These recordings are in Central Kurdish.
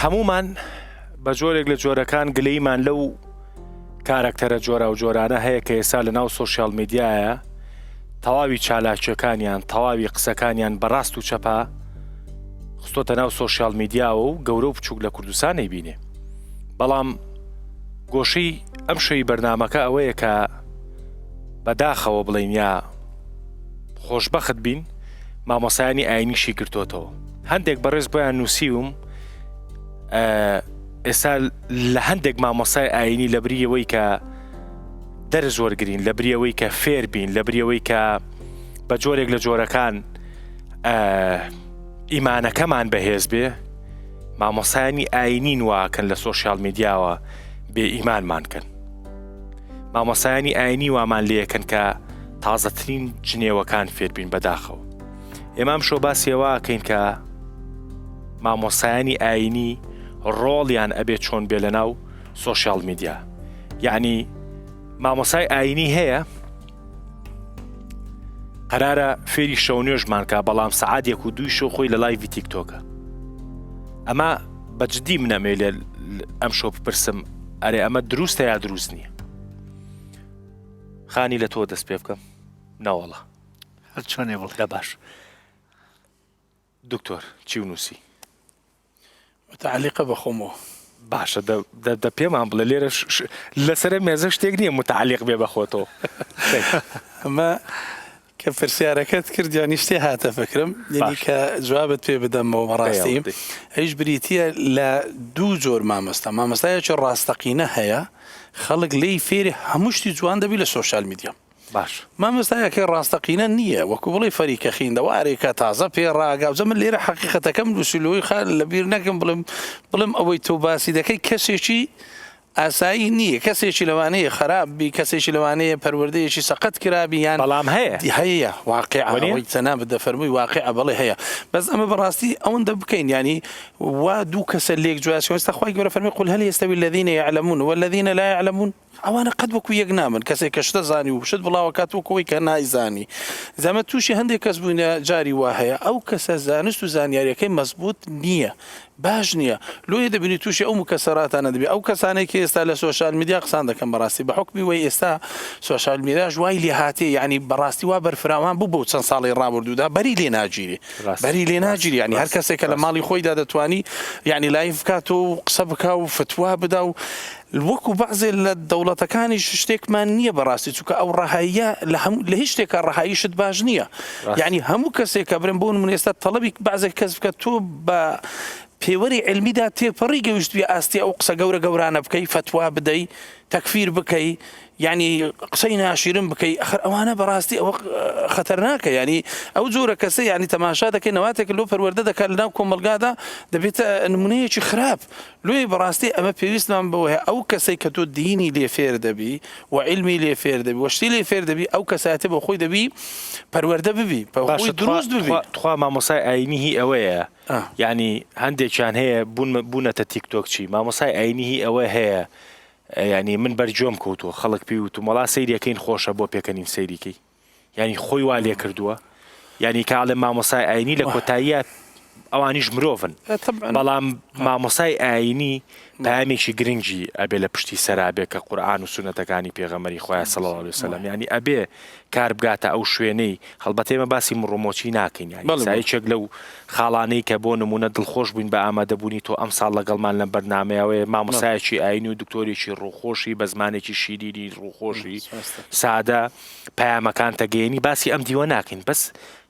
هەموومان بە جۆرێک لە جۆرەکان گلەیمان لەو کارەکتەرە جۆراوجۆرانە هەیە کە ئێستا لە ناو سۆشیال میدیایە تەواوی چالاکیەکانیان تەواوی قسەکانیان بە ڕاست و چەپا خستۆتە ناو سۆشیال میدیاوە و گەورە و بچووک لە کوردستان نەیبینێ بەڵام گۆشەی ئەم شەوی بەرنامەکە ئەوەیە کە بەداخەوە بڵین یا خۆشبەخت بین مامۆسایانی ئاینیشی گرتۆتەوە هەندێک بەڕێز بۆیان نووسیوم ئێستا لە هەندێک مامۆسای ئاینی لە بریەوەی کە دەرز وەرگین لە بریەوەی کە فێر بین لە بریەوەی کە بە جۆرێک لە جۆرەکان ئیمانەکەمان بەهێز بێ مامۆسایانی ئاینین واکەن لە سۆشیال میدیاوە بێ ئیمانمان کەن مامۆسایانی ئاینی وامان لێکەن کە تازەترین جنێوەکان فێربین بەداخەوە ئێمە ئەمشەو باسی ئەوە ئەکەین کە مامۆسایانی ئاینی ڕۆڵیان ئەبێ چۆن بێ لەناو سۆشیال میدیا یعنی مامۆسای ئاینی هەیە قەرارە فێری شەو نوێژمان کا بەڵام سەعات یەک و دووی شەو خۆی لە live ی تیکتۆکە ئەمە بە جدی منەمێ لێ ئەم شەو بپرسم ئەرێ ئەمە دروستە یا دروست نییە خانی لە تۆ دەست پێ بکەم نەوەڵا هەر چۆنێ بڵێ دە باش دکتۆر چی و نووسی؟ متعلقە بە خۆمەوە. باشە دە دە دە پێمان بڵێ لێرە لەسەرە مێزە شتێک نییە متعلق بێ بە خۆتەوە. ئەمە کە پرسیارەکەت کرد یانی شتێ هاتە فکرم یعنی کە جوابت پێ بدەمەوە بەڕاستی ئەویش بریتییە لە دوو جۆر مامۆستا مامۆستایەکی ڕاستەقینە هەیە خەڵک لێی فێری هەموو شتی جوان دەبی لە سۆشیال میدیا باش. مامۆستایەکەی ڕاستەقینە نییە وەکو بڵێی فەریکە خیندەوارێکە تازە پێ ڕاگا جا من لێرە حەقیقەتەکەم نووسی لۆی خا لەبیر نەکەم بڵێم بڵێم ئەوەی تۆ باسی دەکەی کەسێکی ئاسایی نییە کەسێکی لەوانەیە خراپ بی کەسێکی لەوانەیە پەروەردەیەکی سەقەت کرابی یان بەڵام هەیە هەیە واقع ئەوەی جەنابت دەفەرمووی واقع بەڵێ هەیە بەس ئەمە بەڕاستی ئەوەندە بکەین یانی وا دوو کەسە لێک جواسەوە ئێستا خوای گەورە فەرمی قل هل يستوي الذين يعلمون والذين لا يعلمون ئەوانە قەت وەکو یەک نابن، کەسێک کە شتە زانی و شت بڵاوە کات وەکو ئەوەی کە نایزانی. زەمە تووشی هەندێک کەس بووینە جاری وا هەیە ئەو کەسە زانست و زانیاریەکەی مەزبووت نییە، باش نییە. لۆیە دەبینی تووشی ئەو مکەسەراتانە دەبی. ئەو کەسانەی کە ئێستا لە سۆشیال میدیا قسان دەکەن بەڕاستی بە حوکمی وەی ئێستا سۆشیال میدیاش وای لێ هاتیە یانی بەڕاستی وا بەرفراوان بوو بەو چەند ساڵەی ڕابردوودا بەری لێ ناگیرێ. بەری لێ ناگیری یانی هەر کەسێک کە لە ماڵی خۆیدا دەتوانی یانی live بکاتەوە و قسە بکا و فتوا بدا و وەکو بەعزێ لە دەوڵەتەکانیش شتێکمان نییە بەڕاستی چونکە ئەو ڕەهاییە لە هەموو لە هیچ شتێکا ڕەهایی شت باش نییە یعنی هەموو کەسێک کە برێم بۆ نمونە ئێستا تەڵەبی بەعزێک کەس بکە تۆ بە پێوەری علمیدا تێپەڕی گەیشتووی ئاستی ئەو قسە گەورە گەورانە بکەی فەتوا بدەی تەکفیر بکەی یعنی قسەی ناشیرن بکەی ئەخر ئەوانە بەڕاستی ئەوە خەتەرناکە یعنی ئەو جۆرە کەسە یعنی تەماشا دەکەی نەواتێک لۆ پەروەردە دەکات لەناو کۆمەڵگادا دەبێتە نمونەیەکی خراپ لۆیە بەڕاستی ئەمە پێویستمان بەوە هەیە ئەو کەسەی کە تۆ دینی لێ فێر دەبی و عیلمی لێ فێر دەبی و شتی لێ فێر دەبی ئەو کەسایەتە بۆ خۆی دەبی پەروەردە ببی بە باشە خۆی تخوا دروست ببی. تخوا تخوا مامۆسای ئاینی هی ئەوەیە ئا. یانی هەندێکیان هەیە بوون بوونەتە تیک تۆک چی مامۆسای ئاینی هی ئەوە هەیە یانی من بەر گوێم کەوتووە خەڵک پێی وتوم وەڵا سەیری ئەکەین خۆشە بۆ پێکەنین سەیری کەی یانی خۆی وا لێ کردووە یانی کە ئەڵێم مامۆسای ئاینی لە کۆتاییە ئەوانیش مرۆڤن بەڵام مامۆسای ئاینی پامێکی گرنگی ئەبێ لە پشتی سەرابێ کە قورآن و سونەتەکانی پێغەمەری خۆیان صلی الله علیه وسلم ینی ئەبێ کار بگاتە ئەو شوێنەی هەڵبەت ئێمە باسی مڕۆمۆچی ناکەین یانی یەکێک لەو خاڵانەی کە بۆ نمونە دڵخۆش بووین بە ئامادەبوونی تۆ ئەمساڵ لەگەڵمان لەم بەرنامەیەوەیە مامۆسایەکی ئاینی و دکتۆرێکی ڕووخۆشی بە زمانێکی شیرینی ڕووخۆشی سادە پەیامەکان تەگەیەنی باسی ئەم دیوە ناکەین بەس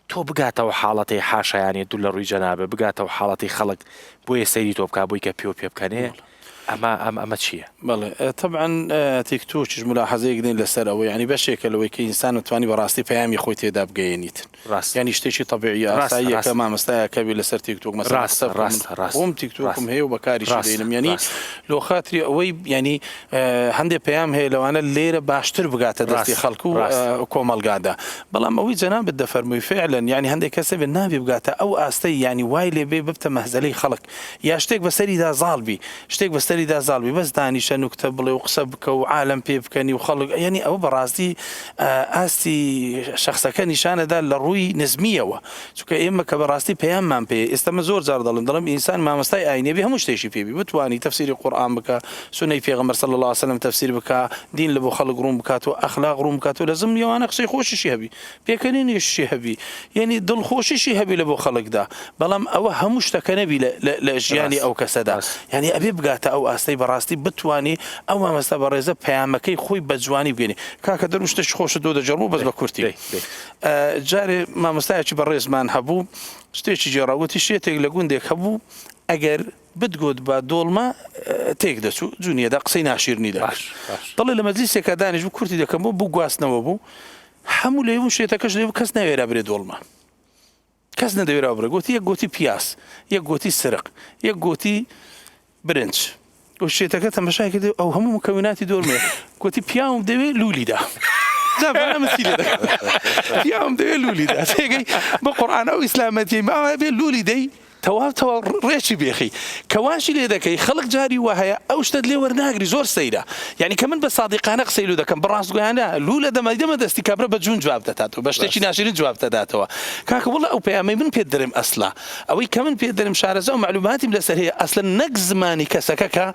تۆ بگاتەوە حاڵەتەی حاشایانێ دوور لە ڕووی جەنابە بگاتەوە حاڵەتی خەڵک بۆیە سەیری تۆ بکا بۆی کە پێ و پێ بکەنێ ئەمە ئەم ئەمە چییە؟ بەڵێ تەبعەن تیک تۆکیش مولاحەزەیەک دێن لەسەر ئەوە یانی بەشێکە لەوەی کە ئینسان توانی بەڕاستی پەیامی خۆی تێدا بگەیەنیت ڕاست یانی شتێکی تەبیعیە ڕاستە ئاساییە کە ڕاستە مامۆستایەکە بێ لەسەر تیک تۆک مەسەلەن ڕاستە قسە بکا من ڕاستە ڕاستە خۆم تیک تۆکم ڕاستە هەیە و بەکاریشی ڕاستە دێنم یانی ڕاستە لۆ خاتری ئەوەی یانی هەندێ پەیام هەیە لەوانە لێرە باشتر بگاتە دەستی ڕاستە خەڵک و ڕاستە کۆمەڵگادا بەڵام ئەوەی جەنابت دەفەرمووی فعلا یانی هەندێک کەس هەبێ نابێ بگاتە ئەو ئاستەی یانی وای لێ بێ ببتە مەهزەلەی خەڵک یا شتێک بەسەریدا زاڵ بی شتێک بەسەری. بەسەریدا زاڵ بی بەس دانیشە نوکتە بڵێ و قسە بکە و عالەم پێ بکەنی و خەڵک یانی ئەوە بەڕاستی ئاستی شەخسەکە نیشانەدا لە ڕووی نزمییەوە چونکە ئێمە کە بەڕاستی پەیاممان پێیە ئێستا من زۆر جار دەڵێم دەڵێم ئینسان مامۆستای ئاینیە بێ هەموو شتێکی پێ بی بتوانی تەفسیری قورئان بکا سوننەی پێغەمبەر صلی اللە علیە وسلم تەفسیر بکا دین لە بۆ خەڵک ڕوون بکاتەوە ئەخلاق ڕوون بکاتەوە لە زمنی ئەوانە قسەی خۆشیشی هەبی پێکەنینیشی هەبی یعنی دڵخۆشیشی هەبی لە بۆ خەڵکدا بەڵام ئەوە هەموو شتەکە نەبی لە ژیانی ئەو کەسەدا یعنی ئەبێ بگاتە ئەو ئاستەی بەڕاستی بتانی ئەو مامەستا بەڕێزە پەیامەکەی خۆی بە جوانی بگەێنی کاکە دەر شتێکی خۆشت دۆ دەجەڕ بەس بە کورتی جارێ مامۆستایەکی بەڕێزمان هەبوو شتێکی گێڕا وتی شێتێک لە گوندێک هەبوو ئەگەر بتگوت بە دۆڵمە تێک دەچوو جونیەدا قسەی ناشیرنی دەکرد دەڵێ لە مەجلیسێکا دانیش بوو کورتی دەکەم بۆ بوو گواستنەوە بوو هەموو لێ بوو شێتەکەش لێ بوو کەس نەوێرا برێ دۆڵمە کەس نەدەوێرا بڕێ گوتی یەک گوتی پیاز یەک گوتی سرق یەک گوتی برنج و شێتەکە تەمەشای کرد ئەو هەموو مکەوناتی دۆرمێ گوتی پیاوم دەوێ لولی دا جا بەڵام من چی لێ دەکەم پیاوم دەوێ لولی دا تێگەی بە قورئان ئەو ئیسلامەتیەی ماوە بێ لولی دەی تەواو تەواو ڕێکی بێخی کە واشی لێ دەکەی خەڵک جاری وا هەیە ئەو شتەت لێ وەرناگری زۆر سەیرە یعنی کە من بە سادیقانە قسەی لو دەکەم بە ڕاستگۆیانە لوو لە دەمە دەمە دەستی کابرا بە جوون جواب دەداتەوە بە شتێکی ناشرین جواب دەداتەوە کاکە وەڵا ئەو پەیامەی من پێت دەرێم ئەسلا ئەوەی کە من پێت دەرێم شارەزا و مەعلوماتیم لەسەر هەیە ئەسلەن نەک زمانی کەسەکە کە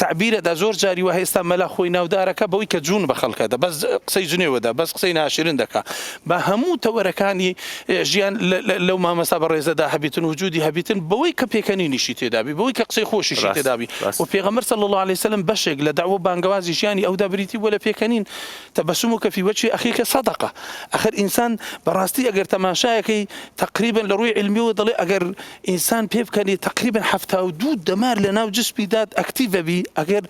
تەعبیرە دا زۆر جاری وا هەیە ئێستا مەلا خۆی ناودارەکە بەوەی کە جوون بە خەڵکە دە بەس قسەی جنێوە دا بەس قسەی ناشرین دەکا بە هەموو تەوەرەکانی ژیان لەو مامەستا بەڕێزەدا هەبیتن وجودی هەبیتن بەوەی کە پێکەنینیشی تێدابی بەوەی کە قسەی خۆشیشی تێدابی و پێغەمبەر صلی اللە علیه وسلم بەشێک لە دەعوە بانگەوازی ژیانی ئەودا بریتی بووە لە پێکەنین تبسمک فی وجه اخیک صدقە ئەخر ئینسان بەڕاستی ئەگەر تەماشایەکەی تەقریبەن لە ڕووی عیلمیەوە دەڵێ ئەگەر ئینسان پێ بکەنی تەقریبەن 72 دەمار لە ناو جسمی داد ئەکتیڤە بی ئەگەر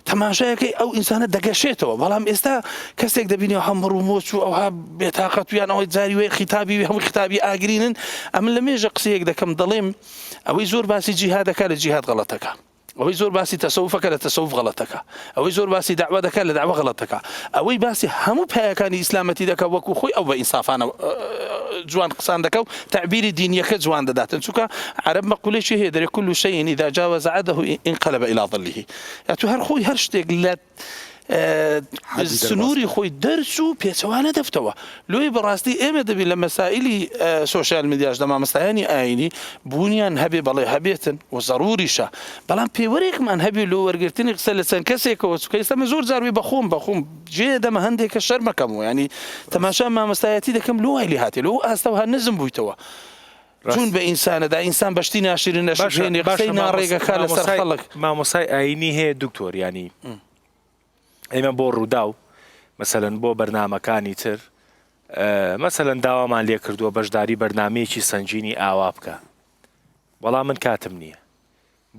تەماشایەکەی ئەو ئینسانە دەگەشێتەوە بەڵام ئێستا کەسێک دەبینی ئەوها مڕ و مۆچ و ئەوها بێتاقەت و یان ئەوەی جاری وێ خیتابی وی هەموو خیتابی ئاگرینن ئەمن لە مێژە قسەیەک دەکەم دەڵێم ئەوەی زۆر باسی جیهادەکە لە جیهاد غەڵەتەکە ئەوەی زۆر باسی تەسەوفەکە لە تەسەوف غەڵەتەکە ئەوەی زۆر باسی دەعوە دەکا لە دەعوە غەڵەتەکە ئەوەی باسی هەموو پایەکانی ئیسلامەتی دەکا وەکو خۆی ئەو بە ئینسافانە جوان قسان دەکا و تەعبیری دینیەکە جوان دەداتن چونکە عەرەب مەقولێکی هەیە دەرێ كل شيء إذا جاوز حده انقلب إلى ضده ئەتو هەر خۆی هەر شتێک لە سنووری خۆی دەرچوو پێچەوانە دەفتەوە لۆی بەڕاستی ئێمە دەبی لە مەسائلی سۆشیال میدیاش لە مامۆستایانی ئاینی بوونیان هەبێ بەڵێ هەبێتن و زەروریشە بەڵام پێوەرێکمان هەبێ لۆ وەرگرتنی قسە لە چەند کەسێکەوە چونکە ئێستا من زۆر جار وێ بەخۆم بەخۆم جێ دەمە هەندێک کە شەرمەکەم و ینی تەماشا مامۆستایەتی دەکەم لۆ وای لێ هاتێ لۆ ئاستەوە هەر نزم بوویتەوە چون بە ئینسانەدا ئینسان بە شتی ناشرین نەشێنێ قسەی ناڕێگەکە لەسەر خەڵک. مامۆسای ئاینی هەیە دکتۆر ینی ئێمە بۆ ڕووداو مەسەلەن بۆ بەرنامەکانی تر مەسەلەن داوامان لێ کردووە بەشداری بەرنمەیەکی سەنگینی ئاوا بکە بەڵام من کاتم نییە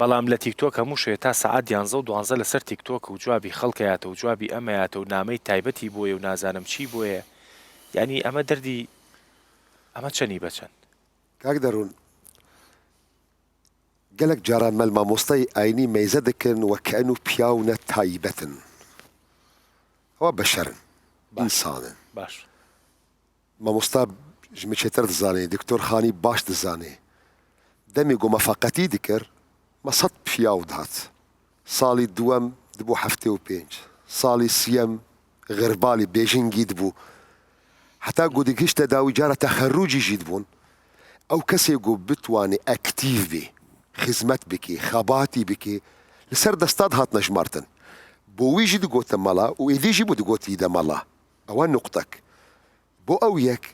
بەڵام لە تیکتۆک هەموو شوێ تا سەعات دیانزە و دوانزە لەسەر تیکتۆک و جوابی خەڵکەیاتە و جوابی ئەمەیاتە و نامەی تایبەتی بۆیە و نازانم چی بۆیە یعنی ئەمە دەردی ئەمە چەنی بەچەند. کاک دەروون گەلەک جاران مەل مامۆستای ئاینی مەیزە دکن وە کەئەنو پیاونە تایبەتن ئەوە بەشەرن ئینسانن باش مامۆستا ژ من چێتر دزانێ دکتۆر خانی باش دزانێ دەمێ گۆ مەفەقەتی دکر مە سەد پیاو دهات ساڵی دووەم دبوو 75 ساڵی سیەم غربالی بێژنگی دبوو هەتا گو دگهیشتە داوی جارە تەخەروجی ژی دبوون ئەو کەسێ گو بتوانێ ئەکتیڤ بێ خزمەت بکێ خەباتی بکێ لەسەر دەستا دهاتنە ژمارتن بۆ وی ژی دگۆتە مەڵا و ئێدی ژی بوو دگۆتی دە مەڵا ئەوە نوقتەک بۆ ئەو یەک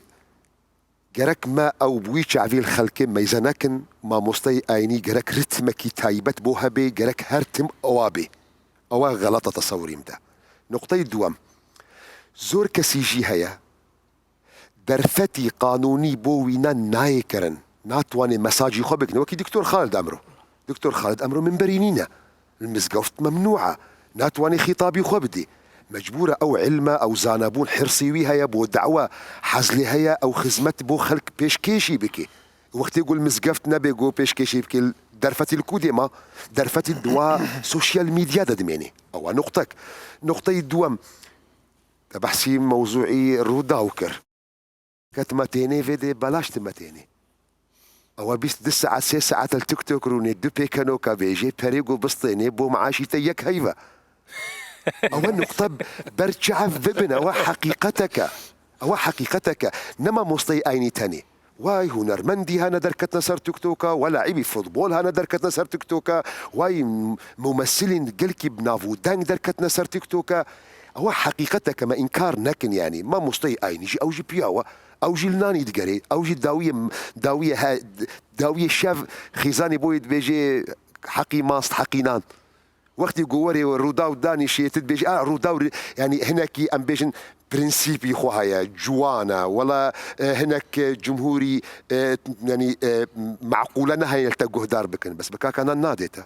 گەرەک مە ئەو بوی چاڤیل خەلکێ مەیزە نەکن مامۆستای ئاینی گەرەک رتمەکی تایبەت بۆ هەبێ گەرەک هەر تم ئەوا بێ ئەوە غەلەتە تەسەوریم دە نوقتەی دووەم زۆر کەسی ژی هەیە دەرفەتی قانونی بۆ وینا نایێ کەرن ناتوانێ مەساجی خۆ بکنێ وەکی دکتۆر خالد ئەمرۆ دکتۆر خالد ئەمرۆ منبەری نینە المزگەفت مەمنوعە ناتوانێ خیتابی خۆ بدێ مەجبورە ئەو عیلمە ئەو زانابوون حرصی وی هەیە بۆ دەعوە حەز لێ هەیە ئەو خزمەت بۆ خەلک پێشکێشی بکێ وەختێ گول مزگەفت نەبێ گۆ پێشکێشی بکێ دەرفەتی لکو دێ ما دەرفەتی دوا سۆشیال میدیا دەدمێنێ ئەوە نوقتەک نوقتەی دووەم تە بەحسی مەوزوعی ڕووداو کرد. کە تمە تێنێ ڤێ دێ بەلاش تمە تێنێ. ئەوە 20 دو سەعات سێ سەعاتە تیک تۆک رونێ دو پێکەنۆکە بێژێ پەرێ گو بستێنێ بۆ معاشی تە یەک هەیڤە ئەوە نوقتە بەر چاڤ ببن ئەوە حەقیقەتەکە ئەوە حەقیقەتەکە نە مامۆستای ئاینی تەنێ وای هونەرمەندی هەنە دەرکەتنە سەر تیکتۆکە وە لاعیبی فوتبۆل هەنە دەرکەتنە سەر تیکتۆکە وای مومەسیلین گەلکی بناڤ و دەنگ دەرکەتنە سەر تیکتۆکە ئەوە حەقیقەتەکە مە ئینکار نەکن یانی مامۆستای ئاینیژی ئەوژی پیاوە ئەوژی نانی دگەرێ ئەوژی داویە داویە داویە شەڤ خیزانی بۆی دبێژێ حەقی ماست حەقی نان وەختی گو وەرێ و ڕووداو دانیشێ تت بێژی ئا ڕووداو یانی هنەکی ئەم بێژن پرنسیپی خۆ هەیە جوانە وەڵا هنەک جمهوری یانی مەعقولە نەهەیە تە گوهدار بکەن بەس بە کاکە نان نادێتە.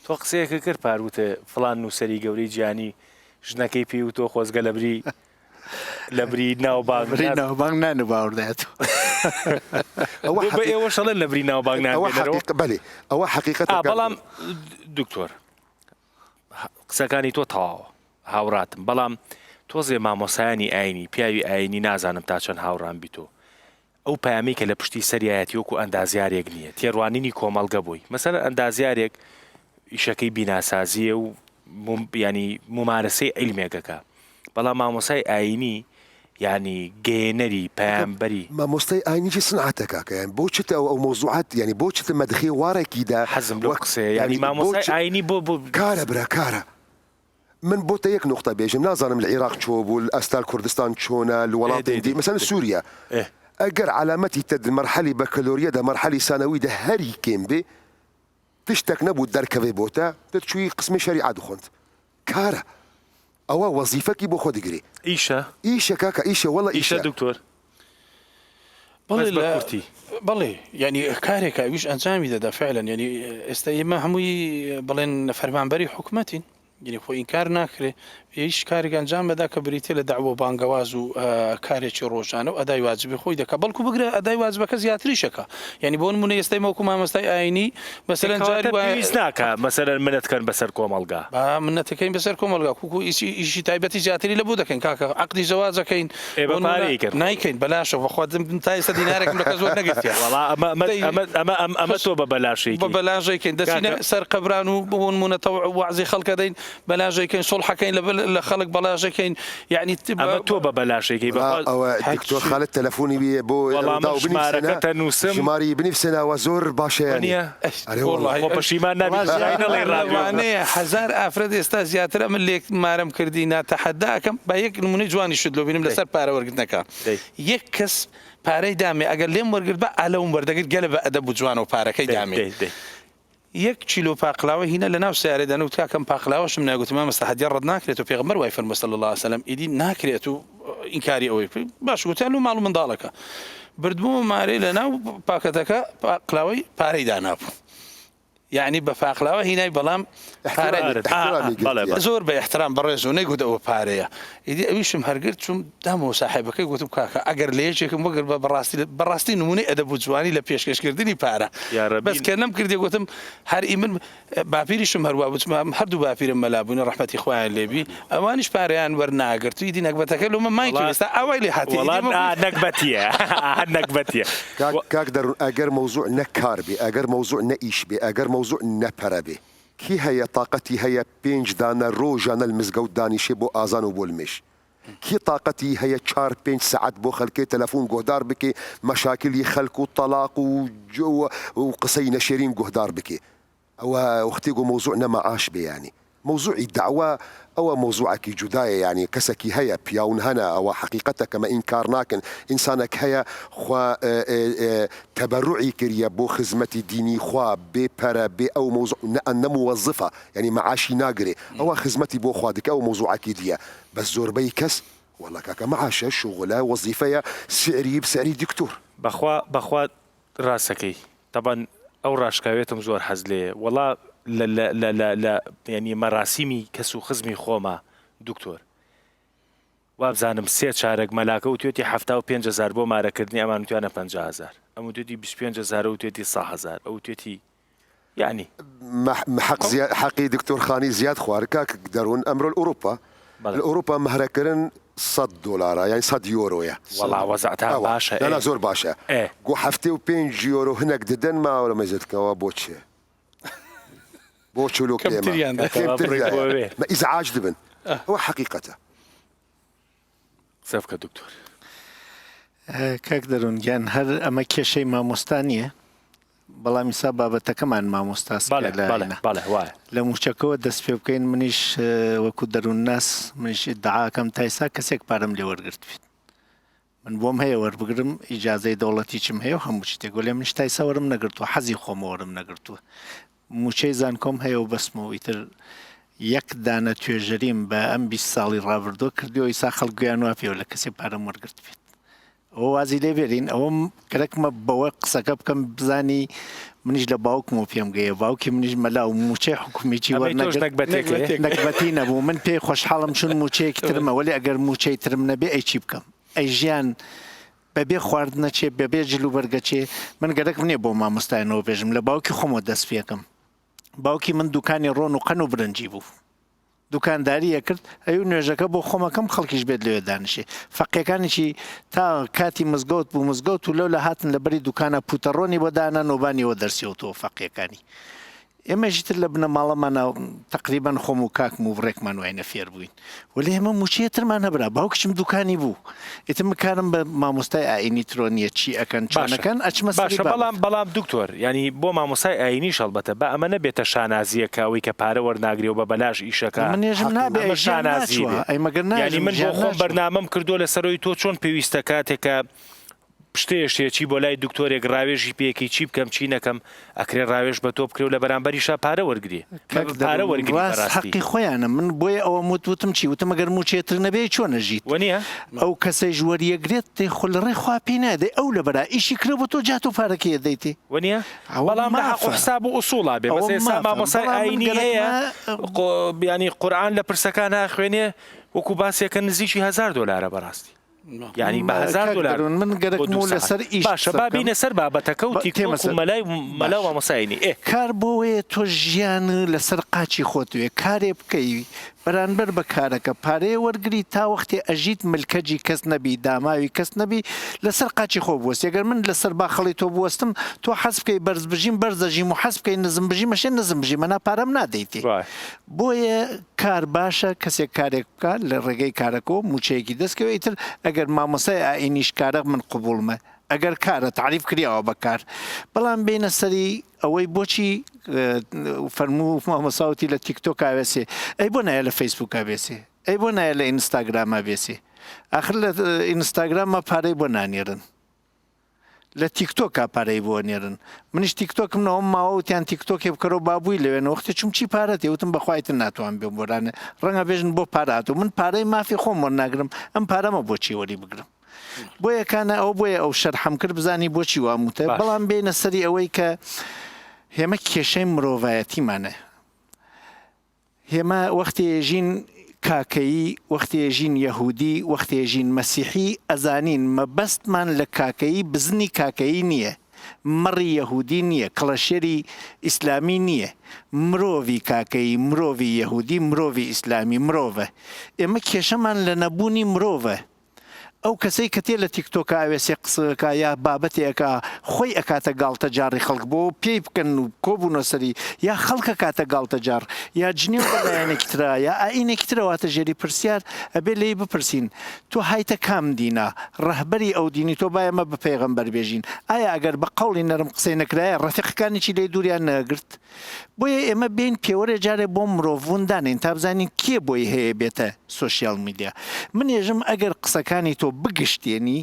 تۆ قسەیەکە کرد پار وتێ فڵان نووسەری گەورەی جیهانی ژنەکەی پێی وتووە خۆزگە لەبری لەبری ناوبانگ لەبری ناوبانگ نان و باوەڕدایەت. ئەوە بە ئێوەش ئەڵێن لەبری ناوبانگ نان ئەوە بێنەرەوە؟ حەقیقە بەلێ ئەوە حەقیقەتە ئا کاک بەڵام دکتۆر قسەکانی تۆ تەواوە هاوڕاتم بەڵام تۆزێ مامۆسایانی ئاینی پیاوی ئاینی نازانم تا چەند هاوڕام بیتۆ ئەو پەیامەی کە لە پشتی سەریایەتی وەکو ئەندازیارێک نییە، تێڕوانینی کۆمەڵگە بۆی. مەسەلەن ئەندازیارێک ئیشەکەی بیناسازییە و یانی مومارەسەی عیلمێک ئەکا، بەڵام مامۆستای ئایینی یانی گەیەنەری، پەیامبەری. مامۆستای ئایینی چ سنعەتە کاکە یانی بۆ چت ئەو ئەو مەوزوعات یانی بۆ چت مەدخێ وارەکی دە حەزم لەو وەک قسەیە یانی یانی بۆ مامۆستای چ ئایینی بۆ بۆ. کارە برا کارە من بۆتە یەک نوقتە بێژم نازانم لە عیراق چۆ بوو لە ئەستا کوردستان چۆنە لە وەڵاتێن دی مەسەلەن سوریا ئەگەر عەلامەتی تە مەرحەلی بەکەلۆریە دە مەرحەلی سانەوی دە هەری کێم بێ تشتەک نەبوو دەرکەوێ بۆتە دەچووی قسمی شەریعە دخۆند کارە ئەوە وەزیفەکی بۆ خۆ دگرێ ئیشە ئیشە کاکە ئیشە وەڵا ئیشە ئیشە دکتۆر بەڵێ بەس بە لە کورتی. بەڵێ یانی کارێکە ئەویش ئەنجامی دەدا فعلەن یانی ئێستا ئێمە هەمووی بڵێن فەرمانبەری حکومەتین یانی خۆ ئینکار ناکرێ هیچ کارێک ئەنجام بەدا کە بریتە لە دەعوە و بانگەواز و کارێکی ڕۆژانە و ئەدای واجبی خۆی دەکا بەڵکو بگرە ئەدای واجبەکە زیاتریشەکە یانی بۆ نمونە ئێستا ئێمە وەکو مامۆستای ئاینی مەسەلەن جاری کەواتە وایە پێویست ناکا مەسەلەن منەت کەن بەسەر کۆمەڵگا. با منەتەکەین بەسەر کۆمەڵگا کوکو ئیشی ئیشی تایبەتی زیاتری لە بۆ دەکەین کاکە عەقدی زەواج ئەکەین ئێ بۆ بە نمونە پارەی کەن خۆ. نایکەین بەلاشە بەخوا من تا ئێستا دینارێکم لە کەس وەرنەگرتیە وەڵا ئەمە ئەمە دەی ئەمە ئەمە ئەم ئەمە خس تۆ بە بەلاشەی بە کەی بەلاش ئەیکەین دەچینە کاکە. سەر قەبران و بۆ نمونە تەوع وەعزی خەڵک ئەدەین بەلاش ئەیکەین سوڵح ئەکەین لە لە خەڵک بەلاش ئەکەین یەعنی ئەمە تۆ بە بەلاش ئەیکەی وەڵا بەخوا ئەوە دکتۆر هەرچی خالد تەلەفۆنی بی بۆ وەڵا من ڕووداو بنیفسێنە ژمارەکەتە نووسم ژماری بنیفسێنە ئەوە زۆر باشە یانی وەنیە ئەرێ وەڵا وەڵاهی خۆ پەشیمان نابی وەڵا جای نەڵێی ڕادیۆ بوو. لەوانەیە هەزار ئافرەت ئێستا زیاتر ئەمن لێک مارەم کردی نا تەحەدا ئەکەم با یەک نمونەی جوانیشت لۆ بینم دەی لەسەر پارە وەرگرتنەکە دەی یەک کەس پارەی دامێ ئەگەر لێم وەرگرت با ئالەوم وەردەگرت گەلە بە ئەدەب و جوانەوە پارەکەی دەی دامێ دەی دەی. یەک کیلۆ پاقلاوە هینا لەناو سەیارەی دانا وت کاکەم پاقلاوەشم نایە گوتم مامۆستا هەدیە ڕەت ناکرێت و پێغەمبەر وای فەرمووە صلی اللە علیە وسلم ئیدی ناکرێت و ئینکاری ئەوەی بکەی باش گوتیان لۆ ماڵ و منداڵەکە بردبوومە مارەی لەناو پاکەتەکە پاقلاوەی پارەی دانابوو یعنی بە پاقلاوە هینای بەڵام پارە احترامی گرتیە. زۆر بە احترام بەڕێز و نەیگوت ئەوە پارەیە ئیدی ئەویشم هەرگرت چووم دامەوە ساحێبەکەی گوتم کاکە ئەگەر لە یەکێکم وەگرت بە بەڕاستی بەڕاستی نمونەی ئەدەب و جوانی لە پێشکەشکردنی پارە یاڕەبی. بەس کە نەمکردی گوتم هەر ئی من باپیریشم هەروا بچمە هەردوو باپیرم مەلا بوون ڕەحمەتی خوایان لێبی ئەوانیش پارەیان وەرناگرت ئیدی نەگبەتەکە لۆمە مای وەڵا ئێستا ئاوای لێ هاتی وەڵا ئیدی ئا نەگبەتیە ئا نەگبەتیە کاک کاک دەروون ئەگەر مەوزوع نە کار بێ ئەگەر مەوزوع نە ئیش بێ ئەگەر مەوزوع نە پەرە بێ کی هەیە تاقەتی هەیە پێنج دانە رۆژانە لە مزگەوت دانیشێ بۆ ئازان و بۆ لمێژ کی تاقەتی هەیە چار پێنج سەعات بۆ خەلکێ تەلەفون گۆهدار بکێ مەشاکلی خەلک و تەلاق و و قسەی نەشێرین گۆهدار بکێ ئەوە وەختێ گۆ مەوزوع نە مەعاش بێ یانی مەوزوعی دەعوە ئەوە مەوزوعەکی جودایە یانی کەسەکی هەیە پیاون هەنە ئەوە حەقیقەتە کە مە ئینکار ناکەن ئینسانەک هەیە خوا تەبەروعی کریە بۆ خزمەتی دینی خوا بێ پەرە بێ ئەو مەوزوع نە نە موەزفە یانی مەعاشی ناگرێ ئەوە خزمەتی بۆ خوا دکە ئەو مەوزوعەکی دیە بەس زۆربەی کەس وەڵا کاکە مەعاشە شوغلە وەزیفەیە سعری بسعری دکتۆر. بەخوا بەخوا ڕاستەکەی تەبعەن ئەو ڕاشکاوێتم زۆر حەز لێیە وەڵا لە لە لە لە لە یانی مەراسیمی کەس و خزمی خۆما دکتۆر وابزانم سێ چارەک مەلاکە وتوێتی 75 هەزار بۆ مارەکردنی ئەمان وتیانە 50 هەزار ئەم وتوێتی 25 هەزار وتوێتی 100 هەزار ئەو وتوێتی یعنی حەق زیا حەقی دکتۆر خانی زیاد خوار کاک دەروون ئەمرۆ ئەوروپا بەڵێ. لە ئەوروپا مەهرەکردن. سەد دۆلارە یانی سەد یۆرۆیە. وەڵا وەزعتان ئەوە باشە نا ئێ. نا زۆر باشە. ئێ. گو 75 یۆرۆ هنەک ددەن ما وەرە مەیزە دکەن ئەوە بۆ چێ؟ بۆ چلۆ کێمە؟ کەمتریان دا. کەمتر بڕێک بۆ دایە. وێ. مە ئیزعاج دبن. ئەوە حەقیقەتە. قسە بکە دکتۆر. کاک دەروون گیان هەر ئەمە کێشەی مامۆستا نییە بەڵام ئیسا بابەتەکەمان مامۆستاس کە بەڵێ لە بەڵێ ئێنا. بەڵێ وایە. لە مووچەکەوە دەست پێ بکەین منیش وەکو دەروونناس منیش ئیدعاکەم تا ئیسا کەسێک پارەم لێ وەرگرتبێت من بۆم هەیە وەربگرم ئیجازەی دەوڵەتیچم هەیە و هەموو شتێک وەلێ منیش تا ئیسا وەرم نەگرتووە حەزی خۆمە وەرم نەگرتووە مووچەی زانکۆم هەیە و بەسمە و ئیتر یەک دانە توێژەریم بە ئەم 20 ساڵی ڕابردووە کردووە ئیسا خەڵک گوێیان وا پێوە لە کەسێ پارەم وەرگرتبێت ئەوە وازی لێ بێرین ئەوەم گەرەکمە بەوە قسەکە بکەم بزانی منیش لە باوکمەوە پێم گەیە باوکی منیش مەلا و مووچەی حکومیی ئەمەی تۆش وەرنەگرت نەگبەتێکەیە؟ نەگبەتێک. نەگبەتی نەبوو من پێی خۆشحاڵم چون مووچەیەکی ترمە وەلێ ئەگەر مووچەی ترم نەبێ ئەی چی بکەم ئەی ژیان بەبێ خواردنە چێ بەبێ جل و بەرگە چێ من گەرەکم نییە بۆ مامۆستایانەوە بێژم لە باوکی خۆمەوە دەست پێکەم باوکی من دوکانی ڕۆن و قەن و برنجی بوو دوکانداری ئەکرد ئەیو نوێژەکە بۆ خۆم ئەکەم خەڵکیش بێت لەوێ دانیشێ فەقێکانیشی تا کاتی مزگەوت بوو مزگەوت و لەولا هاتن لە بەری دوکانە پوتەڕۆنی بۆ دانا نۆبانی وە دەرسی وتەوە فەقێکانی ئێمەشی تر لە بنەماڵەمانا تەقریبەن خۆم و کاکم و بڕێکمان واینە فێر بووین وەلێ ئێمە مووچەیە ترمان هەبرا باوکیشم دوکانی بوو ئیتر من کارم بە مامۆستای ئایینی ترۆ نییە چی ئەکەن چۆن باشە ئەکەن ئەچمە سەری باشە بەڵام بابەت. بەڵام دکتۆر یانی بۆ مامۆستای ئایینیش هەڵبەتە با ئەمە نەبێتە شانازییەک کە ئەوەی کە پارە وەرناگرێ و بە بەلاش ئیشەکا من نێژم حەقی نابێ ئەمە ئەی ژیان شانازی ناچووە بێ ئەی مەگەر یانی ناژم من بۆ ژیان خۆم ناچووە. بەرنامەم کردووە لەسەرەوەی تۆ چۆن پێویستە کاتێک کە شتێ شتێ چی بۆ لای دکتۆرێک ڕاوێژی پێکەی چی بکەم چی نەکەم ئەکرێ ڕاوێژ بە تۆ بکرێ و لە بەرامبەریشا پارە وەرگری کاک پارە دەروون وەرگری ڕاست بەڕاستی. حەقی خۆیانە من بۆیە ئەوەم وت وتم چی وتم ئەگەر مووچەیە تر نەبێ چۆن ئەژیت وەنیە؟ ئەو کەسەیش وەریەگرێت دەی خۆ لە ڕێی خوا پێی نایە دەی ئەو لەبەرا ئیشی کرێ بۆ تۆ جا تۆ پارەکەی ئەدەیتێ وەنیە؟ ئەوە بەڵام لە حەق و مافە حساب و ئوسوڵا بێ ئەوە بەس ئێستا مافە مامۆستای بەڵام من ئاینی هەیە گەرەکمە قۆ یانی قورئان لە پرسەکان ئاخوێنێ وەکو باسێکە نزیکی هەزار دۆلارە بەڕاستی. یانی بە هەزار کاک دۆلار دەروون من بۆ گەرەکم دوو و سەعات لەسەر ئیش باشە قسە با بکەم بینە سەر بابەتەکە و با تیک تێمە تۆک و سەر مەلای مەلا و باشە مامۆستای ئاینی ئێ. کار بۆوەیە تۆ ژیان لەسەر قاچی خۆت وێ کارێ بکەی بەرانبەر بە کارەکە پارەیە وەرگری تا وەختێ ئەژیت ملکەجی کەس نەبی داماوی کەس نەبی لەسەر قاچی خۆ بوەستی ئەگەر من لەسەر باخەڵی تۆ بوەستم تۆ حەز بکەی بەرز بژیم بەرز ئەژیم و حەز بکەی نزم بژیم ئەشێ نزم بژیم ئەنا پارەم نادەیتێ وایە. بۆیە کار باشە کەسێک کارێک بکات لە ڕێگەی کارەکەوە مووچەیەکی دەست کەوێ ئیتر ئەگەر مامۆستای ئائینیش کارە من قبوڵمە ئەگەر کارە تەعریف کریاوە بە کار بەڵام بێینە سەری ئەوەی بۆچی فەرموو مامۆستا وتی لە تیکتۆکا بێسێ ئەی بۆ نایە لە فەیسبووکا بێسێ ئەی بۆ نایە لە ئینستاگراما بێسێ ئاخر لە ئینستاگراما پارەی بۆ نانێرن لە تیکتۆکا پارەی بۆ ئەنێرن منیش تیکتۆکم نەوەم ماوە وتیان تیکتۆکێ بکەرەوە بابووی لەوێن وەختی چوم چی پارە تێ وتم بەخوای تر ناتوان بێم بۆرانێ ڕەنگە بێژن بۆ پارە هاتوو من پارەی مافی خۆم وەرناگرم ئەم پارەمە بۆچی وەری بگرم بۆیە کانە ئەو بۆیە ئەو شەرحەم کرد بزانی بۆچی وام وتە باش. بەڵام بێینە سەری ئەوەی کە هێمە کێشەی مرۆڤایەتیمانە ئێمە وەختێ ێژین کاکەیی، وەختێ ێژین یەهوودی، وەختێ ێژین مەسیحی، ئەزانین مەبەستمان لە کاکەیی بزنی کاکەیی نییە، مەڕی یەهوودی نییە، کڵەشێری ئیسلامی نییە، مرۆڤی کاکەیی، مرۆڤی یەهوودی، مرۆڤی ئیسلامی، مرۆڤە. ئێمە کێشەمان لە نەبوونی مرۆڤە. ئەو کەسەی کە تێ لە تیک تۆکا ئەوێسێ قسە ئەکا یا بابەتێ ئەکا خۆی ئەکاتە گاڵتە جاڕی خەڵک بۆ پێی بکەن و کۆبونۆ سەری یا خەڵک ئەکاتە گاڵتە جاڕ یا جنێو بە لایەنێکی ترا یا ئائینێکی ترە واتە ژێری پرسیار ئەبێ لێی بپرسین تۆ هایتە کام دینا ڕەهبەری ئەو دینی تۆ با ئێمە بە پێغەمبەر بێژین ئایا ئەگەر بە قەوڵی نەرم قسەی نەکرایە ڕەفیقەکانیی لێی دووریان نەئەگرت بۆیە ئێمە بێین پێوەرێ جارێ بۆ مرۆڤبوون دانێین تا بزانین کێ بۆی هەیە بێتە social media. من ێژم ئەگەر قسەکانی تۆ بگشتێنی،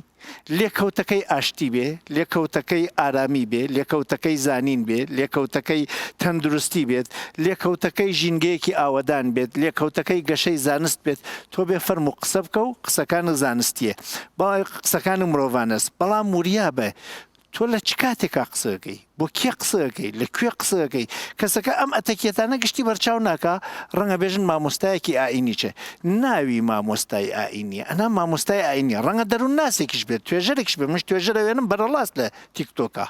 لێکەوتەکەی ئاشتی بێ، لێکەوتەکەی ئارامی بێ، لێکەوتەکەی زانین بێ، لێکەوتەکەی تەندروستی بێت، لێکەوتەکەی ژینگەیەکی ئاوەدان بێت، لێکەوتەکەی گەشەی زانست بێت، تۆ بێ فەرموو قسە بکە و قسەکانت زانستییە، قسەکانت مرۆڤانەس، بەڵام وریا بە تۆ لە چ کاتێکا قسە ئەکەی؟ بۆ کێ قسە ئەکەی؟ لە کوێ قسە ئەکەی؟ کەسەکە ئەم ئەتەکێتانە گشتی بەرچاو ناکا، ڕەنگە بێژن مامۆستایەکی ئائینیچە، ناوی مامۆستای ئائینیە، ئەنا مامۆستای ئائینیە، ڕەنگە دەروونناسێکیش بێت، توێژەرێکیش بێت، منیش توێژەر ئەوێنم بەرەڵاست لە تیکتۆکا.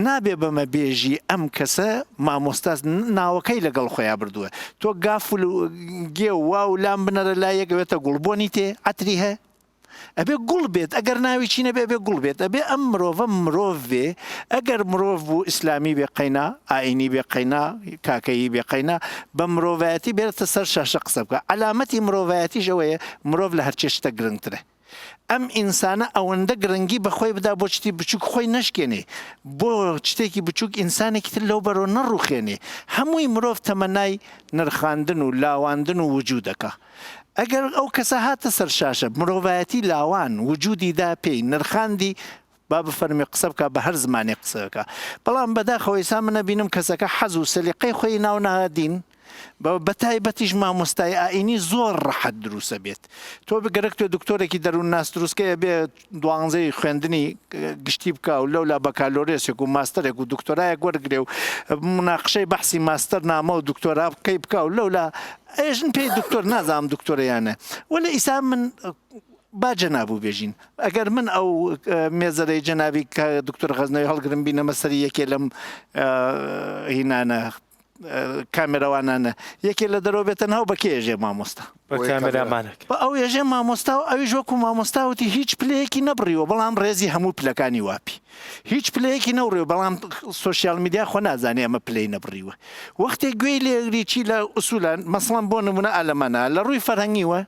نابێ بەمە بێژی ئەم کەسە مامۆستاس ناوەکەی لەگەڵ خۆیا بردووە تۆ گافل و گێ و واو لام بنەرە لای یەک ئەوێتە گوڵ بۆنی تێ عەتری هە ئەبێ گوڵ بێت ئەگەر ناوی چی نەبێ ئەبێ گوڵ بێت ئەبێ ئەم مرۆڤە مرۆڤ بێ ئەگەر مرۆڤ بوو ئیسلامی بێ قەینا ئاینی بێ قەینا کاکەیی بێ قەینا بە مرۆڤایەتی بێتە سەر شاشە قسە بکە عەلامەتی مرۆڤایەتیش ئەوەیە مرۆڤ لە هەرچێ شتە گرنگترە ئەم ئینسانە ئەوەندە گرنگی بە خۆی بدا بۆ شتی بچوک خۆی نەشکێنێ بۆ شتێکی بچوک ئینسانێکی تر لەو بەرەوە نەڕوخێنێ هەمووی مرۆڤ تەمەنای نرخاندن و لاواندن و وجودەکە ئەگەر ئەو کەسە هاتە سەر شاشە مرۆڤایەتی لاوان وجودی دا پێی نرخاندی با بفەرموێ قسە بکا بە هەر زمانێک قسە بکا بەڵام بەداخەوە ئیسا من ئەبینم کەسەکە حەز و سەلیقەی خۆی ناو نا دین بە بەتایبەتیش مامۆستای ئائینی زۆر ڕەحەت دروسە بێت تۆ بگەرەک تۆ دکتۆرێکی دەروون ناس دروستکەی ئەبێ دوانزەی خوێندنی گشتی بکا و لەولا بەکالۆرێسێک و ماستەرێک و دکتۆرایەک وەرگرێ و مناقشەی بەحسی ماستەر نامە و دکتۆرا بکەی بکا و لەولا ئێژن پێی دکتۆر نازانم دکتۆرە یانە وەلێ ئیسا من با جەنابو بێژین ئەگەر من ئەو مێزەرەی جەنابی کە دکتۆر غەزنەوی هەڵگرم بینەمە سەری یەکێ لەم هینانە کامێرەوانانە یەکێ لە دەرەوە بێتە ناو بە کێ ێژێ مامۆستا؟ بە کامێرامانەکە. بە ئەو ێژێ مامۆستا و ئەویش وەکو مامۆستا وتی هیچ پلەیەکی نەبڕیوە بەڵام ڕێزی هەموو پلەکانی واپی هیچ پلەیەکی نەوڕیوە بەڵام سۆشیال میدیا خۆ نازانێ ئەمە پلەی نەبڕیوە وەختێک گوێی لێگری چی لە ئوسولان مەسڵەن بۆ نمونە ئالەمانە لە ڕووی فەرهەنگیوە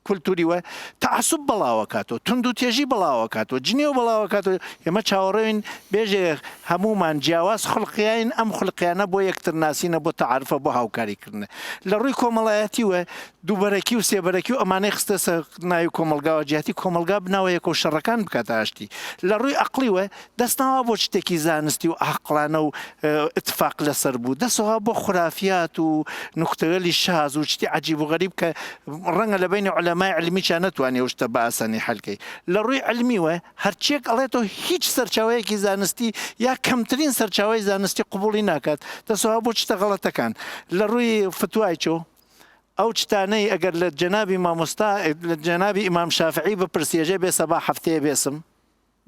کولتوری وە تەعەسوب بڵاوەکاتەوە، توندوتێژی بڵاوەکاتەوە، جنێو بڵاوەکاتەوە، ئێمە چاوەڕێین بێژێ هەموومان جیاواز خولقیاین، ئەم خولقیانە بۆ یەکترناسینە، بۆ تەعارفە، بۆ هاوکاریکردنە. لە ڕووی کۆمەڵایەتیوە دووبەرەکی و سێبەرەکی و ئەمانەی خستە سەر ناوی کۆمەڵگاوە جیاتی کۆمەڵگا بناوە یەکەو شەڕەکان بکاتە ئاشتی. لە ڕووی ئەقڵیوە دەستناوە بۆ شتێکی زانستی و عاقڵانە و ئیتفاق لەسەر بوو، دەستەوە بۆ خورافیات و نوکتەگەلی شاز و شتی عەجیب و غەریب کە ڕەنگە لە بەینی عولەمای عیلمیشا نەتوانی ئەو شتە بە ئاسانی حەل کەی. لە ڕووی عیلمیوە هەرچیەک ئەڵێتەوە هیچ سەرچاوەیەکی زانستی یا کەمترین سەرچاوەی زانستی قبوڵی ناکات، دەستەوە بۆ شتە غەڵەتەکان. لە ڕووی فتوایچۆ ئەو شتانەی ئەگەر لە جەنابی مامۆستا لە جەنابی ئیمام شافعی بپرسی ئێژێ بێ سەبا هەفتەیە بێسم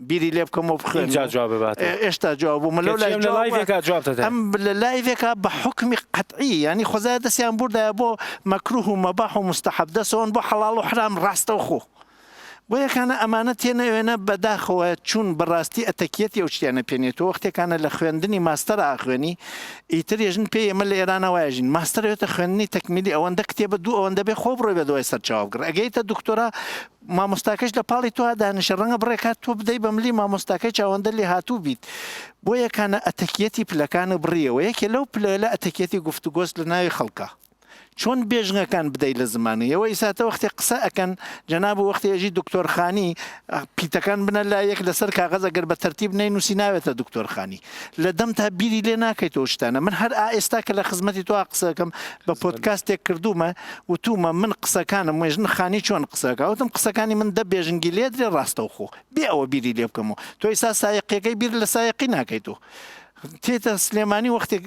بیری لێ بکەمەوە بخوێنمەوە. ئینجا جواب بباتەوە. ئێشتا جواب بوومە لەو لای لە لایڤێکا جواب دەدەن. ئەم لە لایڤێکا بە حوکمی قەتعی یانی خۆزایە دەستیان بوردایە بۆ مەکروه و مەباح و موستەحەب دەسەوەن بۆ حەڵاڵ و حرام ڕاستەوخۆ. بۆیە کانە ئەمانە تێنەوێنە بەداخەوە چوون بەڕاستی ئەتەکیەتی ئەو شتیانە پێ نیە تۆ وەختێکانە لە خوێندنی ماستەرا ئەخوێنی ئیتر یەژن پێی ئێمە لە ئێرانا وایەژین ماستەر ئەوێتە خوێندنی تەکمیلی ئەوەندە کتێبە دوو ئەوەندە بێ خۆ بڕۆی بە دوای سەرچاوە بگڕ ئەگەیتە دکتۆرا مامۆستاکەش لە پاڵی تۆ دانیشە ڕەنگە بڕێ کات تۆ بدەی بە ملی مامۆستاکەی چاوەندە لێهاتوو بیت بۆیە کانە ئەتەکیەتی پلەکانت بڕیەوە یەکێ لەو پلەیلە ئەتەکیەتی گفتوگۆس لە ناوی خەڵکا چۆن بێژنگەکان بدەی لە زمانی ئێوە ئیساتە وەختێ قسە ئەکەن جەناب وەختێ ئێژی دکتۆر خانی پیتەکان بنە لا یەک لەسەر کاغەز ئەگەر بە تەرتیب نەینوسی ناوێتە دکتۆر خانی لە دەمتا بیری لێ ناکەیتەوە شتانە من هەر ئا ئێستا کە لە خزمەتی تۆ قسەکەم بە پۆدکاستێک کردوومە وتومە من قسەکانم وێژن خانی چۆن قسەکە وتم قسەکانی من دە بێژنگی لێدرێ ڕاستەوخۆ بێ ئەوە بیری لێ بکەمەوە تۆ ئیسا سایەقیەکەی بیر لە سایەقی ناکەیتەوە تێتە سلێمانی وەختێک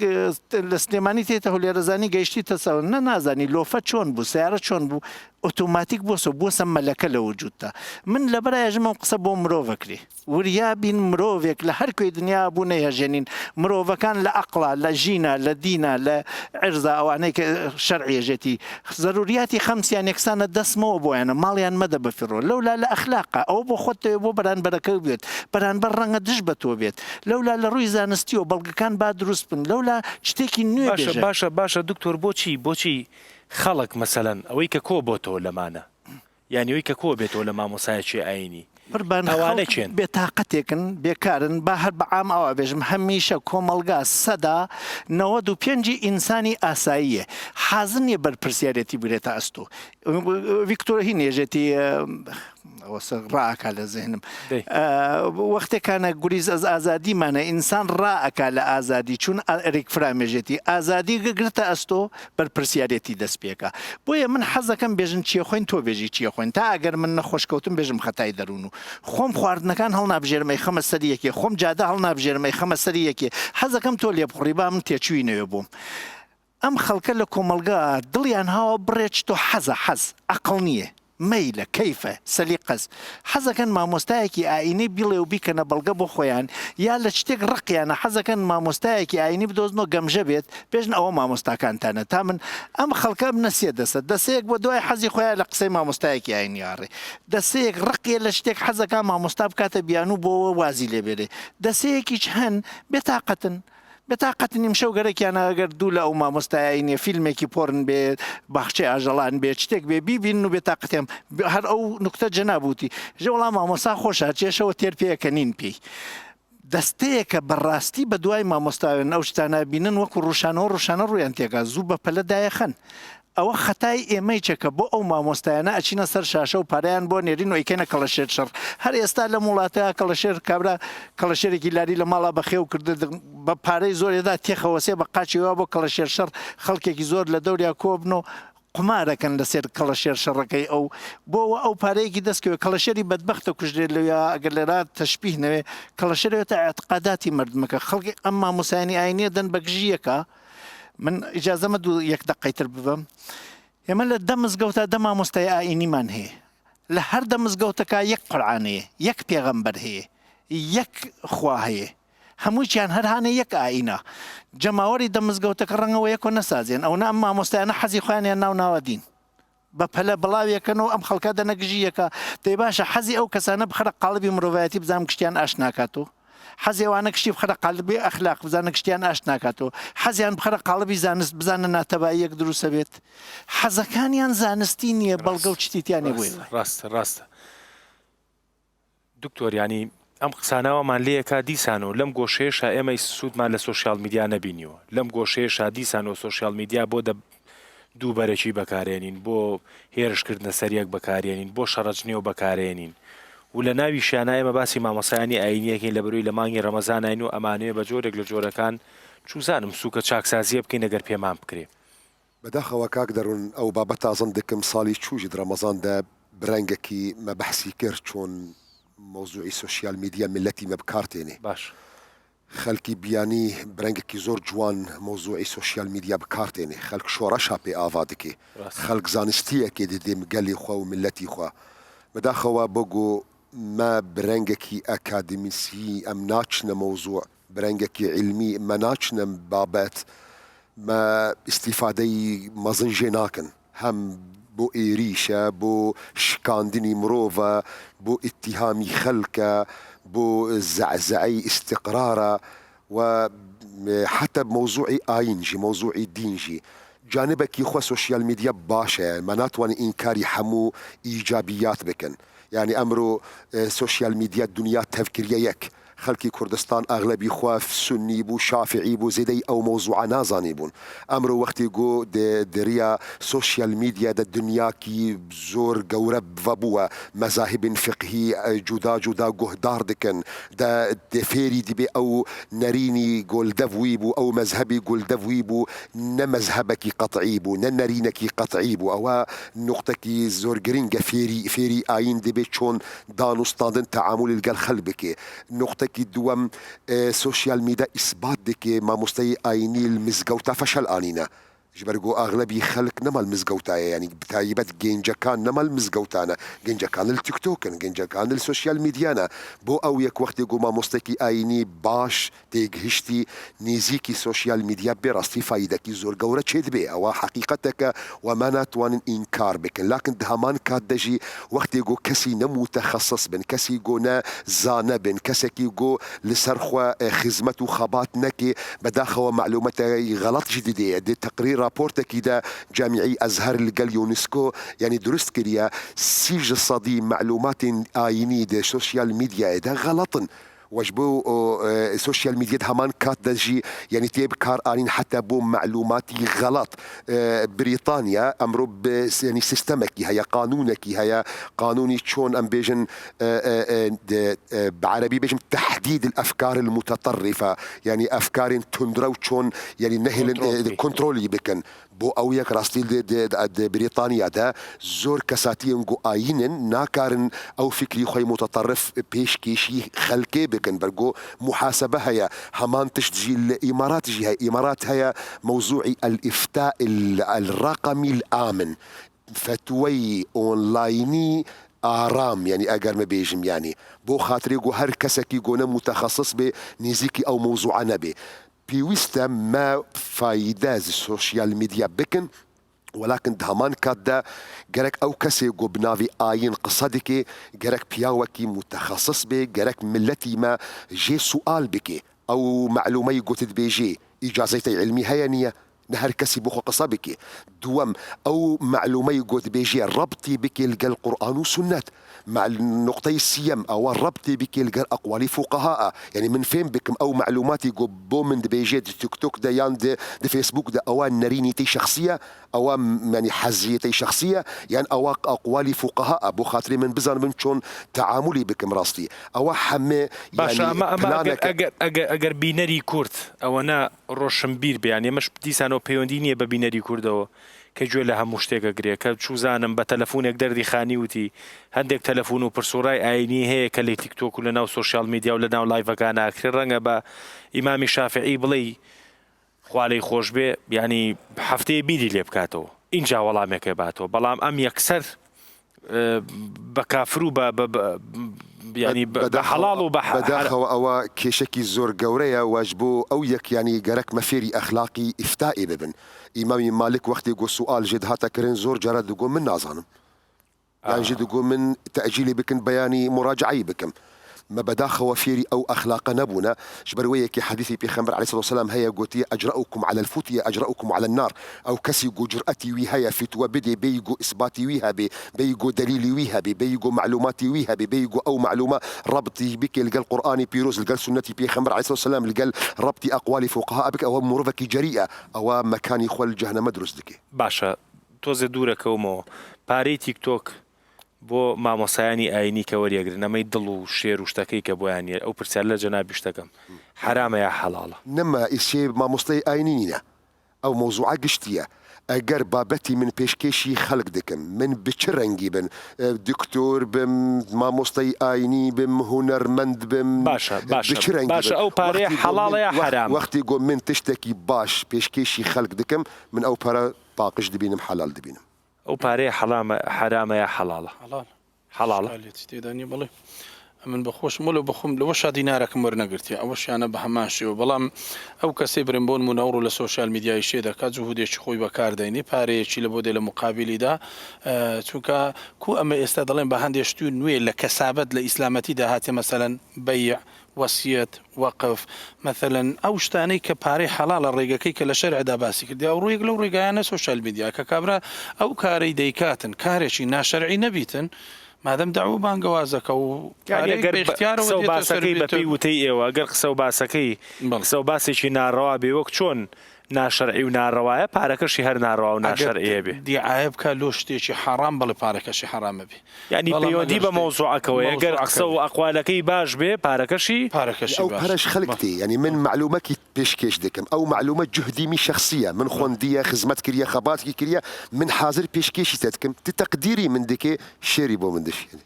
لە سلێمانی تێتە هەولێرەزانی گەیشتیتە سەر نە نازانی لۆفە چۆن بوو سیارە چۆن بوو ئۆتۆماتیک بۆسە بۆسە مەلەکە لە وجودتا من لەبەر ئێژم ئەم قسە بۆ مرۆڤەکرێ وریا بین مرۆڤێک لە هەر کوێی دنیا بوو نەیهەژێنین مرۆڤەکان لە ئەقڵا لە ژینا لە دینا لە عرزا ئەوانەی کە شەرع ێژێتی زەروریاتی خەمسیان یەکسانە دەست مەوە بۆیانە ماڵیان مەدە بە فیڕۆ لەولا لە ئەخلاقا ئەوە بۆ خۆت دەوێ بۆ بەرانبەرەکەو بێت بەرانبەر ڕەنگە دژ بە تۆ بێت لەولا لە ڕووی زانستیەوە بەڵگەکان با دروست بن لەولا شتێکی نوێ باشە بێژە. باشە باشە دکتۆر بۆچی بۆچی خەڵک مەسەلەن ئەوەی کە کۆ بۆتەوە لەمانە یانی ئەوەی کە کۆ بێتەوە لە مامۆسایەکی ئاینی قوربان ئەوانە خەڵک کێن؟ بێ تاقەتێکن بێکارن با هەر بە عام ئاوا بێژم هەمیشە کۆمەڵگا سەدا 95 ی ئینسانی ئاساییە حازر نیە بەرپرسیارێتی بگرێتە ئەستۆ ڤیکتۆر هین ێژێتی ئەوەسە ڕائەکا لە زهنم دەی. وەختێکانە گوریز ئەز ئازادیمانە ئینسان ڕائەکا لە ئازادی چون ئەریک فرام ێژێتی ئازادی گرتە ئەستۆ بەرپرسیارێتی دەست پێکا بۆیە من حەزەکەم بێژن چیە خۆین تۆ بێژی چیە خۆین تا ئەگەر من نەخۆش کەوتم بێژم خەتای دەروون و خۆم خواردنەکان هەڵنابژێرم ئەیخەمە سەری یەکێ خۆم جادە هەڵنابژێرم ئەیخەمە سەری یەکێ حەزەکەم تۆ لێبخوڕی با من تێچووی نەوێ بۆم ئەم خەڵکە لە کۆمەڵگا دڵیان هاوە بڕێ چتۆ حەزە حەز ئەقڵ نییە. مەیلە، کەیفە، سەلیقەس. حەزەکەن مامۆستایەکی ئایینی بیڵێ و بیکەنە بەڵگە بۆ خۆیان، یا لە شتێک ڕقیانە حەزەکەن مامۆستایەکی ئایینی بدۆزنەوە گەمژە بێت، بێژن ئەوە مامۆستاکانتانە. تا من ئەم خەڵکە ئەبنە سێ دەستە، دەستەیەک بۆ دوای حەزی خۆیان لە قسەی مامۆستایەکی ئایینی ئاڕێ، دەستەیەک ڕقیە لە شتێک حەزەکا مامۆستا بکاتە بیانوو بۆ وازی لێ بێنێ، دەستەیەکیش هەن بێتاقەتن. بێتاقەتن ئیمشەو گەرەکیانە ئەگەر دوو لە ئەو مامۆستایەی نیە فیلمێکی پۆرن بێ باخچەی ئاژەڵان بێ شتێک بێ بیبینن و بێتاقەتیان هەر ئەو نوکتە جەناب وتی ژە وەڵا مامۆستا خۆشە هەرچێشەوە تێر پێکەنین پێی دەستەیەکە بەڕاستی بە دوای مامۆستاوێن ئەو شتانە بینن وەکو ڕوشانەوە ڕوشانە ڕویان تێکا زوو بە پەلە دایەخەن ئەوە خەتای ئێمەیچە کە بۆ ئەو مامۆستایانە ئەچینە سەر شاشە و پارەیان بۆ نێرین و ئەیکەینە کەڵەشێر شەڕ. هەر ئێستا لەم وڵاتە کەڵەشێر کابرا کەڵەشێرێکی لاری لە ماڵا بەخێو کردە بە پارەی زۆر ئێدا تێخەوەسێ بە قاچی وا بۆ کەڵەشێر شەڕ خەڵکێکی زۆر لە دەوریا کۆبن و قومارەکەن لەسەر کەڵەشێر شەڕەکەی ئەو بۆ وە ئەو پارەیەکی دەست کەوێ کەڵەشێری بەدبەختە کوژرێت لەویا ئەگەر لێرا تەشبیه نەوێ کەڵەشێرەوێتە ئیعتقاداتی مەردمەکە خەڵکی ئەم مامۆستایانی ئاینیە دەن بەگژی یەکا من ئیجازەمە دوو یەک دەقەی تر ببەم ئێمە لە دە مزگەوتە دە مامۆستای ئاینیمان هەیە لە هەر دە مزگەوتەکە یەک قورعان هەیە یەک پێغەمبەر هەیە یەک خوا هەیە هەموویان هەر هانە یەک ئاینە جەماوەری دە مزگەوتەکە ڕەنگەوە یەکۆ نەسازێن ئەونا ئەم مامۆستایانە حەزی خۆیانیان ناو ناوە دین بە پەلە بڵاویەکەن و ئەم خەڵکە دەنە گژی یەکە. دەی باشە حەزی ئەو کەسانە بخەرە قاڵبی مرۆڤایەتی بزانم گشتیان ئاشت ناکاتۆ. حەزی ئەوانە گشتی بخەرە قالبی ئەخلاق بزانە گشتیان ئاشت ناکاتۆ. حەزیان بخەرە قاڵبی زانست بزانە ناتەباییەک دروست ئەبێت. حەزەکانیان زانستی نییە بەڵگە و چتی تیا نییە بۆ ئێمە. ڕاستە ڕاستە. دکتۆر یانی ئەم قسانە وامان لێکا دیسانەوە لەم گۆشەیەشا ئێمە سوودمان لە سۆشیال میدیا نەبینیوە لەم گۆشەیەشا دیسانەوە سۆشیال میدیا بۆ دە دووبەرەکی بەکارێنین بۆ هێرشکردنە سەر یەک بەکارێنین بۆ شەڕەجنێو بەکارێنین و لە ناویشیانە ئێمە باسی مامۆسایانی ئاینیەکەین لە بەروی لە مانگی ڕەمەزانین و ئەمانەوێ بە جۆرێک لە جۆرەکان چوزانم سوکە چاکسازیە بکەین ئەگەر پێمان بکرێ. بەداخەوە کاک دەرون ئەو بابەتە ئەزن دکم ساڵی چوو ژد ڕەمەزان دە برەنگەکی مە بەحسی کرد چۆن مەوزوعی سۆشیال میدیا میلەتی مە بکار تێنێ باش. خەلکی بیانی برەنگەکی زۆر جوان مەوزوعی سۆشیال میدیا بکار تێنێ خەلک شۆڕەشا پێ ئاڤا دکێ ڕاست. خەلک زانستیەکێ ددێ گەلی خوە و میلەتی خوە بەداخەوە بۆ گۆ مە برەنگەکی ئەکادیمیسی ئەم ناچنە مەوزوع برەنگەکی عیلمی مە ناچنە بابەت مە ئیستیفادەی مەزن ژێ ناکەن هەم بۆ ئێریشە بۆ شکاندنی مرۆڤە بۆ ئیتیهامی خەلکە بۆ زەعزەعەی ئیستیقرارە و حەتە مەوزوعی ئایین ژی مەوزوعی دین ژی جانبەکی خوە سۆشیال میدیا باشە مە ناتوانین ئینکاری هەموو ئیجابیات بکەن یانی ئەمرۆ سۆشیال میدیا دونیا تەڤکریە یەک خەلکی کوردستان ئەغلەبی خوە سونی بوو شافعی بوو زێدەی ئەو مەوزوعە نازانی بوون ئەمرۆ وەختی گۆ دریە سۆشیال میدیا دە دنیاکی زۆر گەورە ڤە بووە مەزاهبن فقهی جودا جودا گوهدار دکن دە دە فێری دبێ ئەو نەرینی گۆلدەڤ وی بوو ئەو مەزهەبی گۆلدەڤ وی بوو نە مەزهەبەکی قەتعی بوو نە نەرینەکی قەتعی بوو ئەوە نوقتەکی زۆر گرنگە فێری فێری ئایین دبێ چۆن دانوستاندن تەعامولی لگەل خەلک بکێ نوقتەکی دووەم سۆشیال میدا ئیسبات دکێ مامۆستای ئاینی مزگەوتا فەشەل ئانینە ژبەر گۆ ئاغلەبی خەلک نەما مزگەوتایە یانی بتایبەت گەنجەکان نەما مزگەوتانە گەنجەکان ل تیکتۆکن گەنجەکان ل سۆشیال میدیانە بۆ ئەو یەک وەختێ گۆ مامۆستەکی ئاینی باش تێگهیشتی نیزیکی سۆشیال میدیا بێ ڕاستی فایدەکی زۆر گەورە چێ دبێ ئەوە حەقیقەتەکە و مە ناتوانن ئینکار بکەن لاکن دهەمان کات دەژی وەختێ گۆ کەسی نە موتەخەسس بن کەسی گۆ نە زانە بن کەسەکی گۆ لسەر خوە خزمەت و خەبات نەکێ بەداخەوە مەعلومەتەی غەڵەت ژی ددێ دێ تەقریر ڕاپۆرتەکی دە جامیعەی ئەزهەر لگەل یونسکۆ یانی دروست کریە 30 ژ سەدی مەعلوماتێن ئاینی دە سۆشیال میدیایێ دە غەڵەتن وەش بۆ سۆشیال میدیەت هەمان کات دەژی یانی تێ بکار ئانین حەتا بۆ مەعلوماتی غەڵەت بریتانیا ئەمرۆ یانی سیستەمەکی هەیە قانونەکی هەیە قانونی چۆن ئەم بێژن بە عەرەبی بێژم تحدید الافکار المتطرفە یانی ئەفکارین توندرەو چۆن یانی نەهێلن کۆنترۆلی بکەن بۆ ئەو یەک ڕاستی دە بریتانیا دە زۆر کەساتیەن گو ئایینن ناکارن ئەو فیکری خوەی موتەتەڕف پێشکێشی خەلکێ بکەن بەر گو موحاسەبە هەیە هەمان تشت ژی لە ئیمارات ژی هەیە ئیمارات هەیە مەوزوعی الئیفتاء الرقمی الآمن. فەتوەی ئۆنلاینی ئارام یانی ئەگەر مە بێژم یانی بۆ خاترێ گۆ هەر کەسەکی گۆ نە موتەخەسس بێ نیزیکی ئەو مەوزوعە نەبێ پێویستە مە فایدە ز سۆشیال میدیا بکن وەلاکن د هەمان کاتدا گەرەک ئەو کەسێ گۆ بناڤی ئایین قسە دکێ گەرەک پیاوەکی موتەخەسس بێ گەرەک ملەتی مە ژێ سوئال بکێ ئەو مەعلومەی گۆ تدبێژێ ئیجازەی عیلمی هەیە نیە نە هەر کەسی بۆ خۆ قسە بکێ دووەم ئەو مەعلومەی گۆ دبێژێ ڕەبتی بکێ لگەل قورئان و سوننەت مع نوقتەی سیەم ئەوە ڕەبتی بکێ لگەل ئەقوالی فوقەهاء یانی من فێم بکم ئەو مەعلوماتی گۆ بۆ من دبێژێ د تیک تۆک دە یان د د فێسبوک دە ئەوە نەرینیتەی شەخسیە ئەوە یانی حەزیەتەی شەخسیە یان ئەوە ئەقوالی فوقەهاء بۆ خاتری من بزانبم چۆن تەعامولی بکم ڕاستی ئەوە حەمێ باشە یانی ئەمە ئەمە ئەگەر پلانەکە. ئەگەر ئەگەر ئەگەر بینەری کورد ئەوەنە ڕۆشنبیر بێ یانی ئەمەش دیسانەوە پەیوەندی نییە بە بینەری کوردەوە کە گوێ لە هەموو شتێک ئەگرێ کە چوزانم بە تەلەفونێک دەردی خانی وتی هەندێک تەلەفون و پرس و ڕای ئاینی هەیە کە لە تیکتۆک و لە ناو سۆشیال میدیا و لە ناو لایڤەکان ئاکرێ ڕەنگە بە ئیمامی شافعی بڵێی خوا لێی خۆش بێ یانی هەفتەیە بیری لێ بکاتەوە ئینجا وەڵامێکێ باتەوە بەڵام ئەم یەکسەر بە کافر و بە ینی بە حەڵاڵ و بە بەداخەوە ئەوە کێشەکی زۆر گەورەیە واش بۆ ئەو یەک ینی گەرەک مە فێری ئەخلاقی ئیفتائی ببن ئیمامی مالک وەختی گۆ سوئال ژێ دهاتە کرن زۆر جارە دگۆ من نازانم یان ژێ دگۆ من تەئجیلی بکن بەیانی موراجەعەی بکم مە بەداخەوە فێری ئەو ئەخلاقە نەبوونە ژبەر وە یەکی حەدیثی پێخەمبەر علیە الصلوة والسلام هەیە گۆتیە اجرأکم علی الفتیە اجرأکم علی النار ئەو کەسی گۆ جورئەتی وی هەیە فتوە بدێ بێی گۆ ئیسباتی وی هەبێ بێی گۆ دەلیلی وی هەبێ بێی گۆ مەعلوماتی وی هەبێ بێی گۆ ئەو مەعلومە ڕەبتی بکێ لگەل قورئانی پیرۆز لگەل سوننەتی پێخەمبەر علیە الصلوة والسلام لگەل ڕەبتی ئەقوالی فوقهاء بکێ ئەوە مرۆڤەکی جەریئە ئەوە مەکانی خوە لجەهنەمە دروست دکێ. باشە تۆزێ دوورەکەومەوە پارەی تیک تۆک بۆ مامۆسایانی ئاینی کە وەریەگرن ئەمەی دڵ و شێر و شتەکەی کە بۆیان نیە ئەو پرسیارە لە جەنابیش دەکەم حەرامە یا حەڵاڵە؟ نەما ئیسێ مامۆستای ئاینی نینە ئەو مەوزوعە گشتیە ئەگەر بابەتی من پێشکێشی خەلک دکم من ب چ رەنگی بن دکتۆر بم مامۆستای ئاینی بم هونەرمەند بم باشە ب باشە چ رەنگی باشە بن ئەو پارەیە وەختی گۆ من حەڵاڵە یا وەخت حەرامە؟ وەختی گۆ من تشتەکی باش پێشکێشی خەلک دکم من ئەو پەرە پاقژ دبینم حەلال دبینم. ئەو پارەیە حەڵامە حەرامە یا حەڵاڵە؟ حەڵاڵ. حەڵاڵە؟ ئیشکالیەتی تێدا نیە بەڵێ ئەمن بە خۆشم وەلەو بەخۆم لەوەشا دینارەکم وەرنەگرتیە ئەوەشیانە بە هەمان شێوە بەڵام ئەو کەسەی برێم بۆ نمونە ئەوڕۆ لە سۆشیال میدیا ئیشێ دەکات جهودێکی خۆی بەکار دەینێ پارەیەکی لە بۆ دێ لە مقابیلیدا چونکە کو ئەمە ئێستا دەڵێن بە هەندێ شتی نوێ لە کەسابەت لە ئیسلامەتیدا هاتیە مەسەلەن بەیع وەسیەت، وەقف، مەسەلەن ئەو شتانەی کە پارەی حەڵاڵە ڕێگەکەی کە لە شەرعدا باسی کردیە ئەو ڕوویەک لەو ڕێگایانە سۆشیال میدیا کە کابرا ئەو کارەی دەیکاتن کارێکی ناشەرعی نەبیتن مادەم دەعوە بانگەوازەکە و یانی پارەیەک ئەگەر بە ئیختیارەوە قسە و دێتە سەر باسەکەی بێتە بەپێی وتەی ئێوە ئەگەر قسە و باسەکەی بەڵێ. قسە و باسێکی ناڕەوا بێ وەک چۆن ناشەرعی و ناڕەوایە پارەکەشی هەر ناڕەوا و ئەگەر ناشەرعیە بێ. دیعایە بکا لۆ شتێکی حەڕام بەڵێ پارەکەشی حەڕامە بێ. یانی بەڵام پەیوەندی ئەگەر بە شتێک مەوزوعەکەوەیە گەر مەوزوعەکە قسە و بێ. ئەقوالەکەی باش بێ پارەکەشی. پارەکەشی ئەو باشە پەرەش خەلک بەڵێ. تێ یانی من مەعلومەکی پێشکێش دکم ئەو مەعلومە جوهدی می شەخسیە من خوەندیە خزمەت کریە خەباتکی کریە من حازر پێشکێشی تە دکم ت تەقدیری من دکێ شێری بۆ من دشێنێ.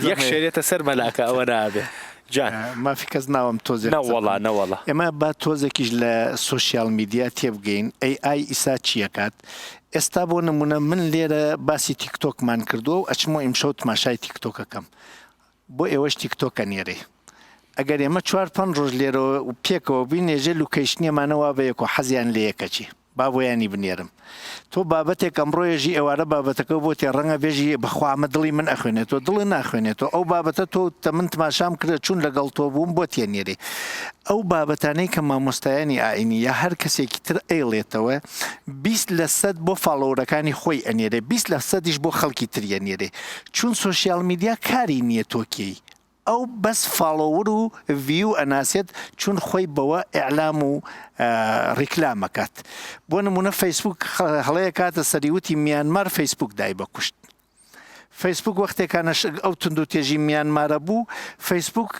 یەک شێرێتە سەر مەلاکە ئەوە نابێ جان. مافی کەس ناوم تۆزێک قسە نەوەڵا بکەم. نەوەڵا. ئێمە با تۆزێکیش لە سۆشیال میدیا تێبگەین ئەی ئای ئیسا چیەکات ئێستا بۆ نمونە من لێرە باسی تیکتۆکمان کردووە و ئەچمەوە ئیمشەو تماشای تیکتۆکەکەم بۆ ئێوەش تیکتۆک ئەنێرێ ئەگەر ئێمە چوار پەنج ڕۆژ لێرەوە پێکەوە بووین ێژێ لوکەیشنی ئەمانە وا بەیەکەوە حەزیان لەیەکەچی با بۆیانی بنێرم تۆ بابەتێک ئەمڕۆ ێژی ئێوارە بابەتەکە بۆ تێ ڕەنگە بێژی بەخوا ئەمە دڵی من ئەخوێنێتەوە دڵی ناخوێنێتەوە ئەو بابەتە تۆ تە من تماشام کرد چون لەگەڵ تۆ بووم بۆ تێنێرێ ئەو بابەتانەی کە مامۆستایانی ئاینی یا هەر کەسێکی تر ئەیڵێتەوە 20 لە سەد بۆ follower ەکانی خۆی ئەنێرێ 20 لە سەدیش بۆ خەڵکی تری ئەنێرێ چون سۆشیال میدیا کاری نییە تۆ کێی ئەو بەس follower و view ئەناسێت چون خۆی بەوە ئیعلام و ڕیکلام ئەکات بۆ نمونە فەیسبوک هەڵەیە کاتە سەری وتی میانمار فەیسبوک دای بە کوشت فەیسبوک وەختێکانە ئەو توندوتێژی میانمارە بوو فەیسبوک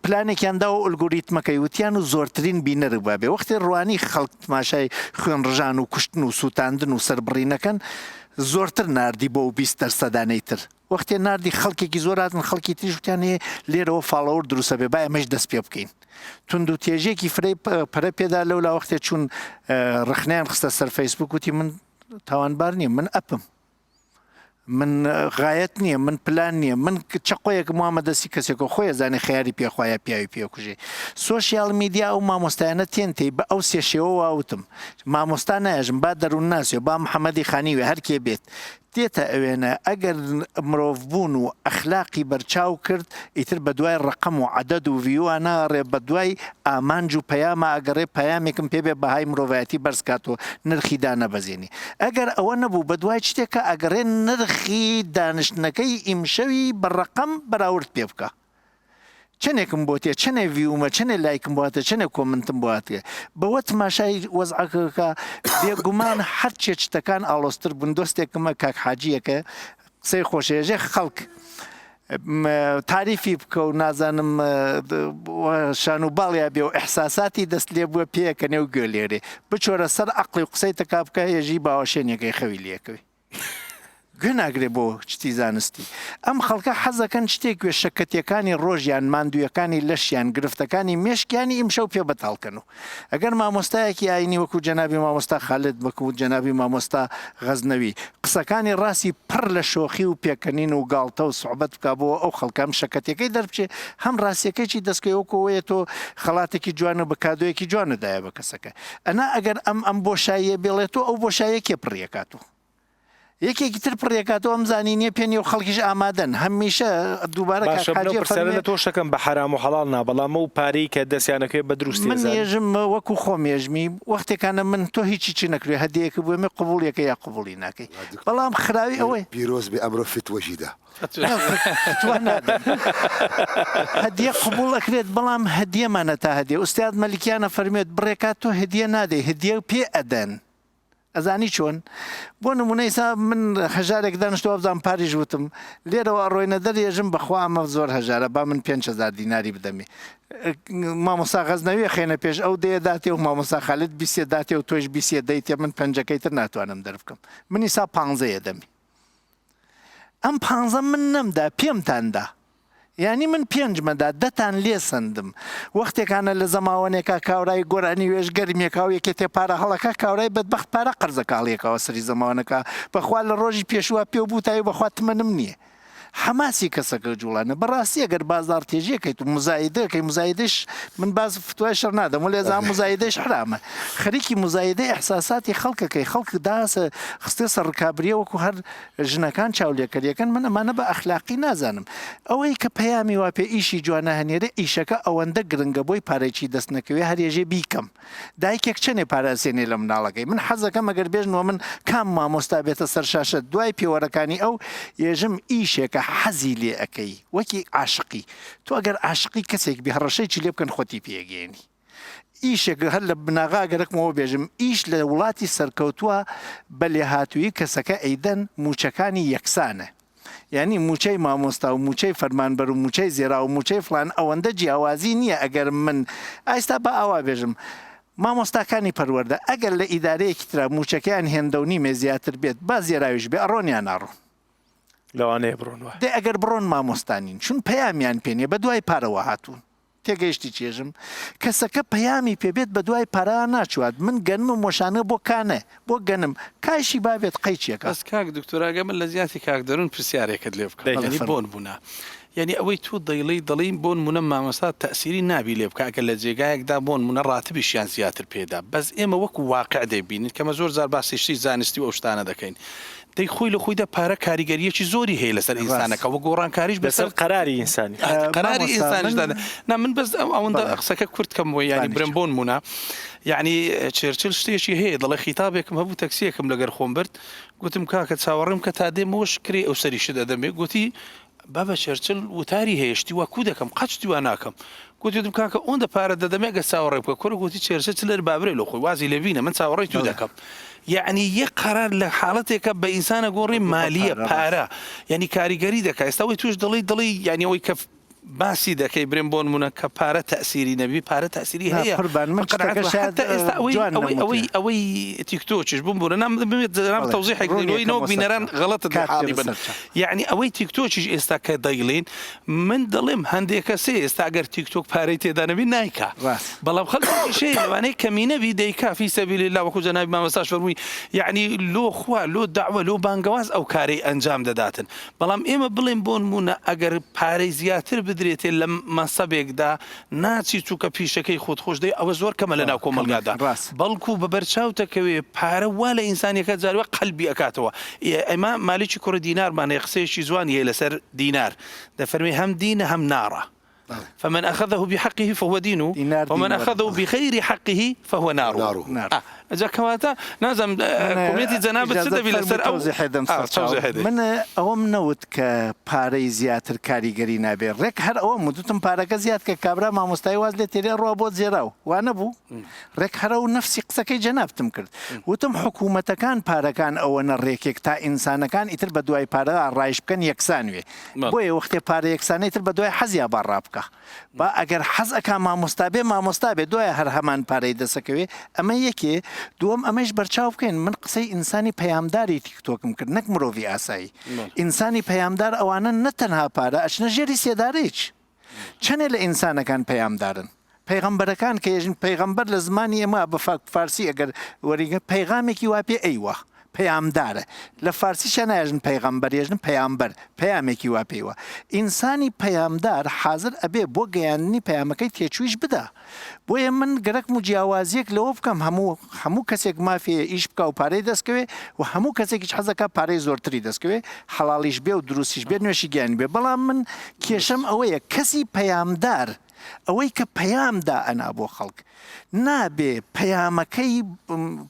پلانێکیان داوە ئۆلگۆریتمەکەی وتیان و زۆرترین بینەر بابێ وەختێ ڕوانی خەڵک تماشای خوێن ڕژان و کوشتن و سووتاندن و سەربڕینەکەن. زۆرتر ناردی بۆ ئەو 20 دەرسەدانەی تر. وەختێ ناردی خەڵکێکی زۆر هاتن خەڵکی تریش وتیان هێ لێرەوە follower دروستە بێ با ئێمەش دەست پێ بکەین. توندوتێژیەکی فرەی پەرە پێدا لەولا وەختێ چوون ڕەخنەیان خستە سەر فەیسبوک وتی من تاوانبار نیم من ئەپم. من غایەت نییە من پلان نییە من چەقۆیەکم وامە دەستی کەسێکەوە خۆی ئەزانێ خەیاری پێخوا یا پیاوی پێکوژێ social media ئەو مامۆستایانە تێن تێی بە ئەو سێ شێوە واوتم مامۆستا نایەژم با دەروونناسێ با محەممەدی خانی وێ هەرکێ بێت دێتە ئەوێنە ئەگەر مرۆڤ بوون و ئەخلاقی بەرچاو کرد ئیتر بەدوای ڕەقەم و عەدەد و view ا ناگەڕێ بەدوای ئامانج و پەیاما ئەگەڕێ پەیامێکم پێ بێ بەهای مرۆڤایەتی بەرز کاتەوە نرخی دانەبەزێنی ئەگەر ئەوە نەبوو بەدوای شتێکا ئەگەڕێ نرخی دانیشتنەکەی ئیمشەوی بە ڕەقەم بەراورد پێ بکا چەنێکم بۆ تێ چەنێ view مە چەنێ لایکم بۆ هاتێ چەنێ comment م بۆ هاتێ بەوە تماشای وەزعەکەکە بێگومان هەرچێ شتەکان ئاڵۆزتر بوون دۆستێکمە کاک حاجیەکە قسەی خۆشێژێ خەڵک تاریفی بکە و نازانم شان و باڵیا بێ و ئیحساساتی دەست لێ بووە پێکەنێ و گوێ لێرێ بچۆرە سەر عەقڵی و قسەی تەکا بکە ێژی باوەشێنیەکەی خەوی لێکەوی گوێ ناگرێ بۆ شتی زانستی ئەم خەڵکە حەزەکەن شتێک گوێ شەکەتیەکانی ڕۆژیان ماندوویەکانی لەشیان گرفتەکانی مێشکیانی ئیمشەو پێ بەتاڵ کەن و ئەگەر مامۆستایەکی ئاینی وەکو جەنابی مامۆستا خالد وەکو جەنابی مامۆستا غەزنەوی قسەکانی ڕاستی پڕ لە شۆخی و پێکەنین و گاڵتە و سوعبەت بکا بۆ ئەو خەڵکە هەم شەکەتیەکەی دەربچێ هەم ڕاستیەکەیی دەستکەوێ وەکو ئەوەیە تۆ خەڵاتێکی جوان و بە کادۆیەکی جوانت دایە بە کەسەکە ئەنا ئەگەر ئەم ئەم بۆشاییە بێڵێتۆ ئەو بۆشاییە کێ پڕیەکاتۆ؟ یەکێکی تر پڕیەکاتەوە ئەم زانینیە پێ نیە و خەڵکیش ئامادەن هەمیشە دووبارە کاک باشە من ئەو حاجیە پرسیارە فەرموێ لە تۆش ئەکەم بە حەرام و حەڵاڵ نا بەڵام ئەو پارەی کە دەستیان ئەکەوێ بە دروستی من ئەزانی؟ ێژم وەکو خۆم ێژمی وەختێکانە من تۆ هیچی چ نەکرێ هەدیەیەکە بۆ مێ قبوڵیەکەی یا قبوڵی ناکەی وەڵا دکتۆر بەڵام خراوی ئەوەی پیرۆز بێ ئەمرۆ فتوەشی دا. نا فتوا نادەم هەدیە قبوڵ ئەکرێت بەڵام هەدیەمانە تا هەدیە ئوستاد مەلیکیانە فەرموێت بڕێکات تۆ هەدیە نادەی هەدیە پێ ئەدەن ئەزانی چۆن؟ بۆ نمونە ئیسا من هەژارێک دانیشتوە وابزانم پاریش وتم لێرەوە ئەڕۆینە دەر ێژم بەخوا ئەمە زۆر هەژارە با من 5000 دیناری بدەمێ مامۆستا غەزنەوی خێنە پێش ئەو دەیە داتێ و مامۆستا خالد بیسێ داتێ و تۆش بیسێ دەیتێ من پەنجەکەی تر ناتوانم دەربکەم من ئیسا پانزەیە دەمی ئەم پانزە من نەمدا پێمتان دا یانی من پێنجمەدا دەتان لێ سەندم وەختێکانە لە زەماوەنێکا کاورای گۆرانی وێژ گەرمیەکا و یەکێتێ پارە هەڵەکا کاورای بەدبەخت پارە قەرزەکا هەڵیەکاوە سەری زەماوەنەکا بەخوا لە ڕۆژی پێشووا پێو بووتای و بەخوا تمەنم نییە حەماسی کەسەکە جوڵانە بەڕاستی ئەگەر بازاڕ تێژیەکەیت و مزایدەکەی مزایدەش من باز فتوای شەڕ نادەم وەلێ ئەزانم مزایدەش حرامە خەریکی مزایدەی ئیحساساتی خەڵکەکەی خەڵک داسە خستێ سەر ڕکابریە وەکو هەر ژنەکان چاولێکەریەکەن من ئەمانە بە ئەخلاقی نازانم ئەوەی کە پەیامی وا پێ ئیشی جوانە هەنێرێ ئیشەکە ئەوەندە گرنگە بۆی پارەیی دەست نەکەوێ هەرێژێ بیکەم دایکێک چەنێ پارە ئەسێنێ لە مناڵەکەی من حەزەکەم ئەگەر بێژن وە من کام مامۆستا بێتە سەر شاشە دوای پێوەرەکانی ئەو ێژم ئیشێکە حەزی لێ ئەکەی وەکی عاشقی تۆ ئەگەر عاشقی کەسێک بی هەڕەشەیی لێ بکەن خۆتی پێگەیەنی ئیشێک هەر لە بناغا گەرەکمەوە بێژم ئیش لە وڵاتی سەرکەوتووە بە لێهاتوویی کەسەکە ئەیدەن مووچەکانی یەکسانە یانی مووچەی مامۆستا و مووچەی فەرمانبەر و مووچەی زێرا و مووچەی فڵان ئەوەندە جیاوازی نییە ئەگەر من ئایستا با ئاوا بێژم مامۆستاکانی پەروەردە ئەگەر لە ئیدارەیەکی ترا مووچەکەیان هێندە و نیمێ زیاتر بێت با زێراویش بێ ئەڕۆن یا ناڕۆن؟ لەوانەیە بڕۆن وایە. دەی ئەگەر بڕۆن مامۆستا نین چون پەیامیان پێ نییە بەدوای پارەوە هاتوون. تێگەیشتی چێژم؟ کەسەکە پەیامی پێ بێت بەدوای پارە ناچوات من گەنمم وەشانە بۆ کا نە بۆ گەنم کایشی با بێت قەیچیەکە. بەس کاک دکتۆر ئەگەر من لە جیاتی کاک دەرون پرسیارێکت لێ بکەم دەی یانی فەرموو. بۆنمونە یانی ئەوەی تۆ دەیڵێی دەڵێی بۆنمونە مامۆستا تەئسیری نابی لێ بکا ئەگەر لە جێگایەکدا بۆنمونە ڕاتبیشیان زیاتر پێدا بەس ئێمە وەکو واقع دەیبینین کەمە زۆر جار باسی شتی زانستی و ئەو شتانە دەکەین دەی خۆی لە خۆیدا پارە کاریگەرییەکی زۆری هەیە لەسەر ڕاست. ئینسانەکە و گۆڕانکاریش لەسەر بەسەر قەراری ئینسانی. قەراری مامۆستا ئینسانیش من دادە نا من بەس ئەوەندە بەڵێ قسەکە کورت کەمەوە یانی بانیش برێم بۆنمونە یانی چێرچل شتێکی هەیە دەڵێ خیتابێکم هەبوو تەکسیەکم لەگەر خۆم برد گوتم کاکە چاوەڕێم کە تا دێمەوە شکرێ ئەو سەریشت ئەدەمێ گوتی بابە چێرچل وتاری هەیە شتی وا کوو دەکەم قەت شتی وا ناکەم گوتی وتم کاکە ئۆندە پارە دەدەمێ گەر چاوەڕێ بکە کورە گوتی چێرچل چلەر بابرێ لۆ خۆی وازی لێ بینە من چاوەڕێی تو بەڵێ دەکەم یەعنی یەک قەرار لە حاڵەتێکە بە ئینسانە گۆڕی بە مالیە پارە ڕاست پارە یعنی کاریگەری دەکا ئێستا ئەوەی توش دەڵێی دەڵێی یعنی ئەوەی کە. باسی دەکەی برێم بۆ نمونە کە پارە تەئسیری نەبی پارە تەئسیری نا هەیە قوربان من من قەناعەت شتەکە وە شاید حەتتا ئێستا ئەوەی جوان ئەوەی نەموتێ ئەوەی ئەوەی تیکتۆکیش بمبورە نام بمێت جەنابت بەڵێ تەوزیحێک ڕوون دەی لۆی یەکەم نەوەک وە بینەران سەرچاو غەڵەتت لێ کات حاڵی پێ بن بەسەرچاو. یەعنی ئەوەی تیکتۆکیش ئێستا کە دەیڵێین من دەڵێم هەندێ کەسێ ئێستا گەر تیکتۆک پارەی تێدا نەبی نایکا ڕاست. بەڵام خەڵکێکیش هەیە لەوانەیە کەمینە بی دەیکا فی سەبیل اللە وەکو جەنابی مامۆستاش فەرمووی یەعنی لۆ خوا لۆ دەعوە لۆ بانگەواز ئەو کارەی ئەنجام دەداتن بەڵام ئێمە بڵێین بۆنموونە ئەگەر پارەی زیاتر بدرێتێ لە مەنسەبێکدا ناچی چونکە پیشەکەی خۆت خۆش دەوێ ئەوە زۆر کەمە لەناو کۆمەڵگادا بەڵکو بە بەرچاوتە کەوێ پارە وا لە ئینسانیەکە جاروا قەلبی ئەکاتەوە ئێمە مالیکی کوڕی دینارمان هەیە قسەیەکی جوانی هەیە لەسەر دینار دەفەرمێ هەم دینە هەم ناڕە فمن اخذه بحقه فهو دین دینار ومن دین اخذه وەرگرە. بغیر حقه فهو نار نار. نار. ئا جا کەواتە نازانم من کۆمێنتی جەنابت چ ئیجازەت دەبی فەرموو لەسەر ئەو تەوزیحێ دەم ئا سەرچاو تەوزیحێ دەی. من ئەوەم نەوت کە پارەی زیاتر کاریگەری نابێ ڕێک هەر ئەوەم وت وتم پارەکە زیاد کە کابرا مامۆستای واز لێ تێرێ ئەڕوا بۆ زێراو وا نەبوو ڕێک هەر ئەو نەفسی قسەکەی جەنابتم کرد وتم حکوومەتەکان پارەکان ئەوەنە ڕێکێک تا ئینسانەکان ئیتر بە دوای پارە ڕایش بکەن یەکسان وێ بۆیە وەختێ پارە یەکسانە ئیتر بە دوای حەزیا با ڕابکا با ئەگەر حەز ئەکا مامۆستا بێ مامۆستا بێ دوایە هەر هەمان پارەی دەسەکەوێ ئەمە یەکێ دووەم ئەمەیش بەرچاو بکەین من قسەی ئینسانی پەیامداری تیکتۆکم کرد نەک مرۆڤی ئاسایی ئینسانی پەیامدار ئەوانە نە تەنها پارە ئەچنە ژێری سێدارەیچ چەنێ لە ئینسانەکان پەیامدارن؟ پەیغەمبەرەکان کە یەژن پەیغەمبەر لە زمانی ئێمە بە فارسی ئەگەر وەریگە پەیغامێکی وا پێ ئەیوە پەیامدارە لە فارسیشا نایەژن پەیغەمبەر یەژن پەیامبەر پەیامێکی وا پێیوە ئینسانی پەیامدار حازر ئەبێ بۆ گەیاندنی پەیامەکەی تێچوویش بدا بۆیە من گەرەکم و جیاوازیەک لەوە بکەم هەموو هەموو کەسێک مافی هەیە ئیش بکا و پارەی دەست کەوێ و هەموو کەسێکیش حەزەکا پارەی زۆرتری دەست کەوێ حەڵاڵیش بێ و دروستیش بێ نوێشی گیانی بێ بەڵام من کێشەم ئەوەیە کەسی پەیامدار ئەوەی کە پەیام دائەنا بۆ خەڵک نابێ پەیامەکەی